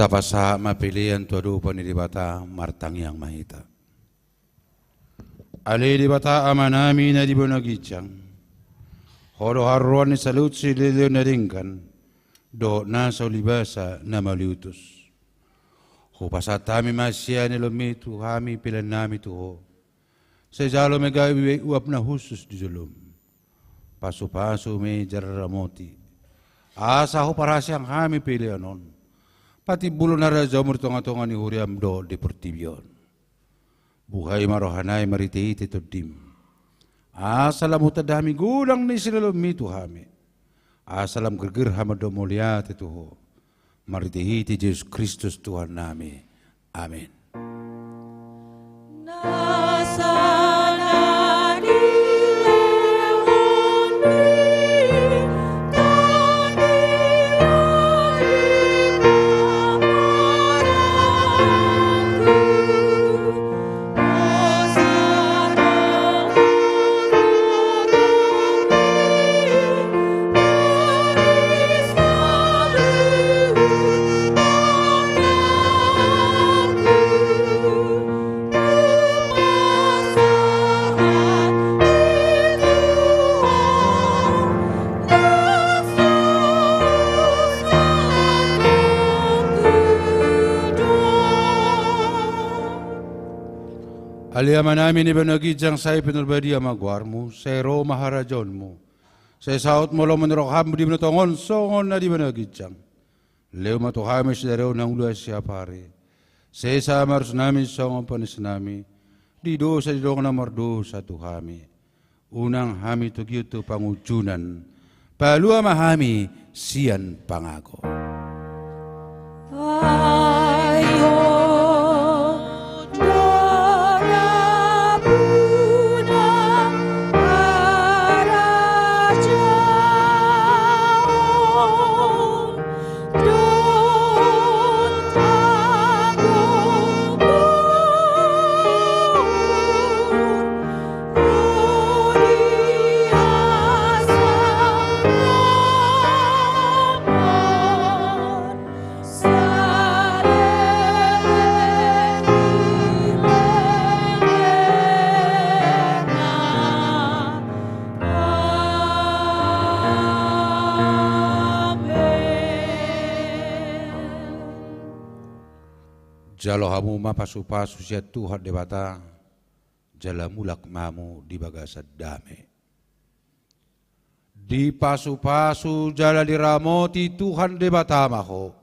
Tapasahat ma pelean tu adopan ni Debata, martangiang ma hita. Ale Debata Amanami na di banua ginjang, Ho do haroroan ni saluhut silehon na denggan dohot nasa ulibasa na mauliutus. Hupasahat hami ma sian ni joloMi tu hami peleannami tu Ho. Sai jalo ma i gabe uap na hushus di joloM. Pasupasu ma i jala ramoti, asa huparhaseang hami pelean on, patimbulhon harajaonMu di tongatonga ni huriaM dohot di portibi on. Buhai ma rohanami marhitehite TondiM, asa lam hutanda hami godang ni silehonMi tu hami, asa lam gerger hami mandok mauliate tu Ho, marhitehite Jesus Kristus Tuhannami. Amen. Ale Amanami na di banua ginjang, sai pinarbadia ma goarMu, sai ro ma harajaonMu, sai saut ma lomo ni rohaM di banua tonga on songon na di banua ginjang. Lehon ma tu hami sadari on hangoluan siapari. Sesa ma arusnami songon panesanami di dosa ni dongan na mardosa tu hami. Unang hami togihon tu pangunjunan. Palua ma hami sian pangago. Ai Ho do ramuna harajaon dohot hagogoon on di hasangapon saleleng ni lelengna. Amen. Jalo hamu ma pasupasu sian Tuhan Debata, jala mulak ma hamu di bagasan dame. Dipasupasu jala diramoti Tuhan Debata ma ho.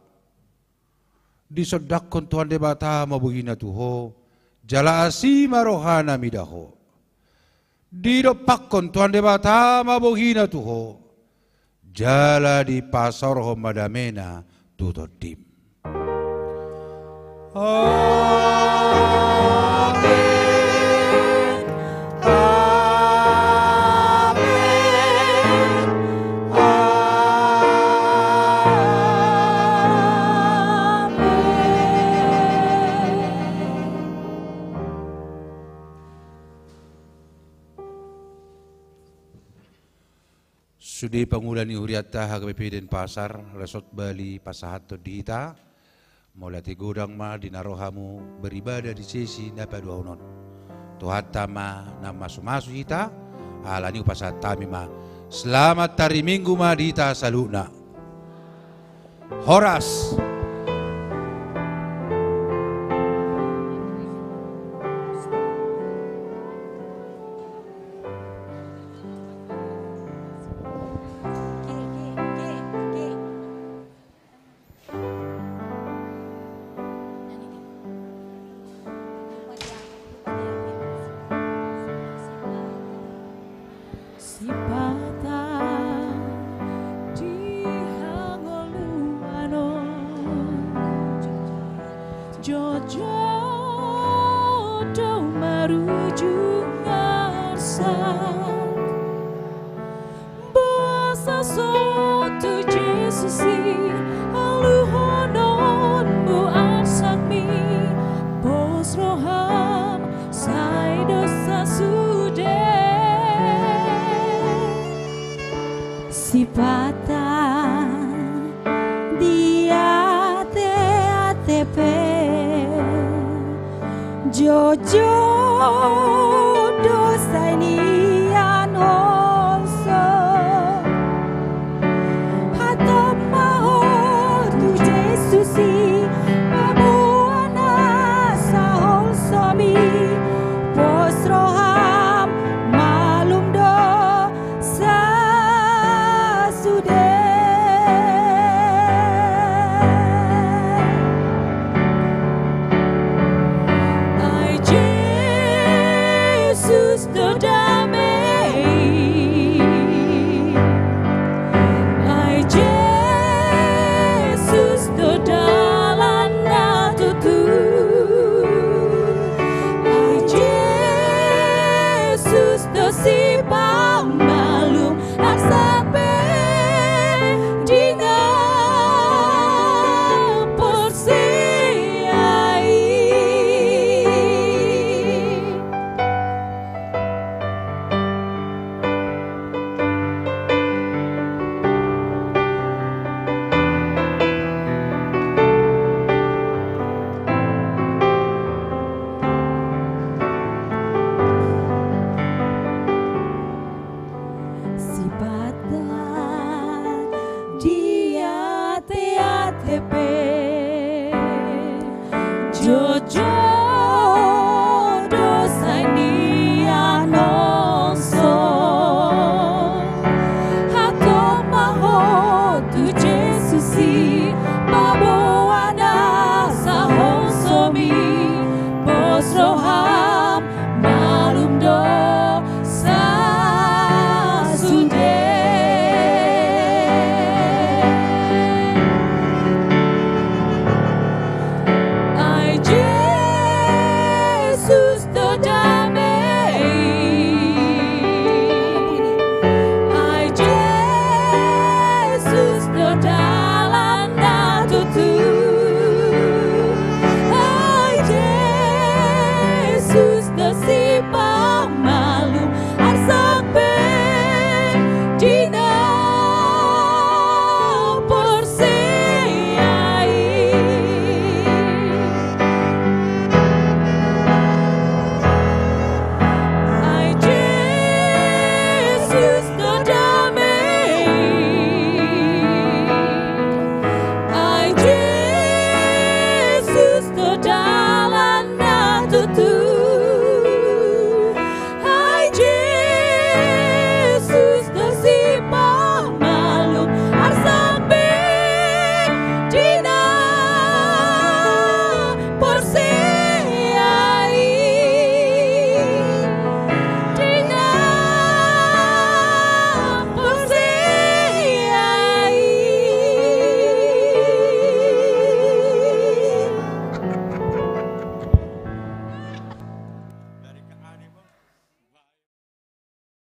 Disondangkon Tuhan Debata ma bohina tu ho, jala asi ma rohana mida ho. Didompakkon Tuhan Debata ma bohina tu ho, jala dipasaorhon ma damena tu tondim. Amen. Amen. Amen. Sude pangula ni hurianta H K B P Denpasar, Resort Bali pasahathon di hita. Mauliate godang ma di na ro hamu beribadah di sesi na paduahon on. Tuhanta ma na mamasumasu hita. Alani i hupasahat hami ma selamat hari Minggu ma di hita saluhutna. Horas. Sipata di hangoluan on, jotjot do marujung arsak. Boasa so tu Jesus i aluhononmu arsakmi, pos roham sai dosa sude. Sipata di ate-atean Jotjot do sai nian holsom. Hatop ma ho tu Jesus i, paboa nasa holsom i. Pos roham, malum do sasude. Ai Jesus do dame i. Ai Jesus do dalan na tutu. Ai Jesus do sipamalum, arsak pe di na porsea i. Sipata di ate-ate pe, jotjot do sai nian holsom. Hatop ma ho tu Jesus i, paboa nasa holsom i. Pos roham,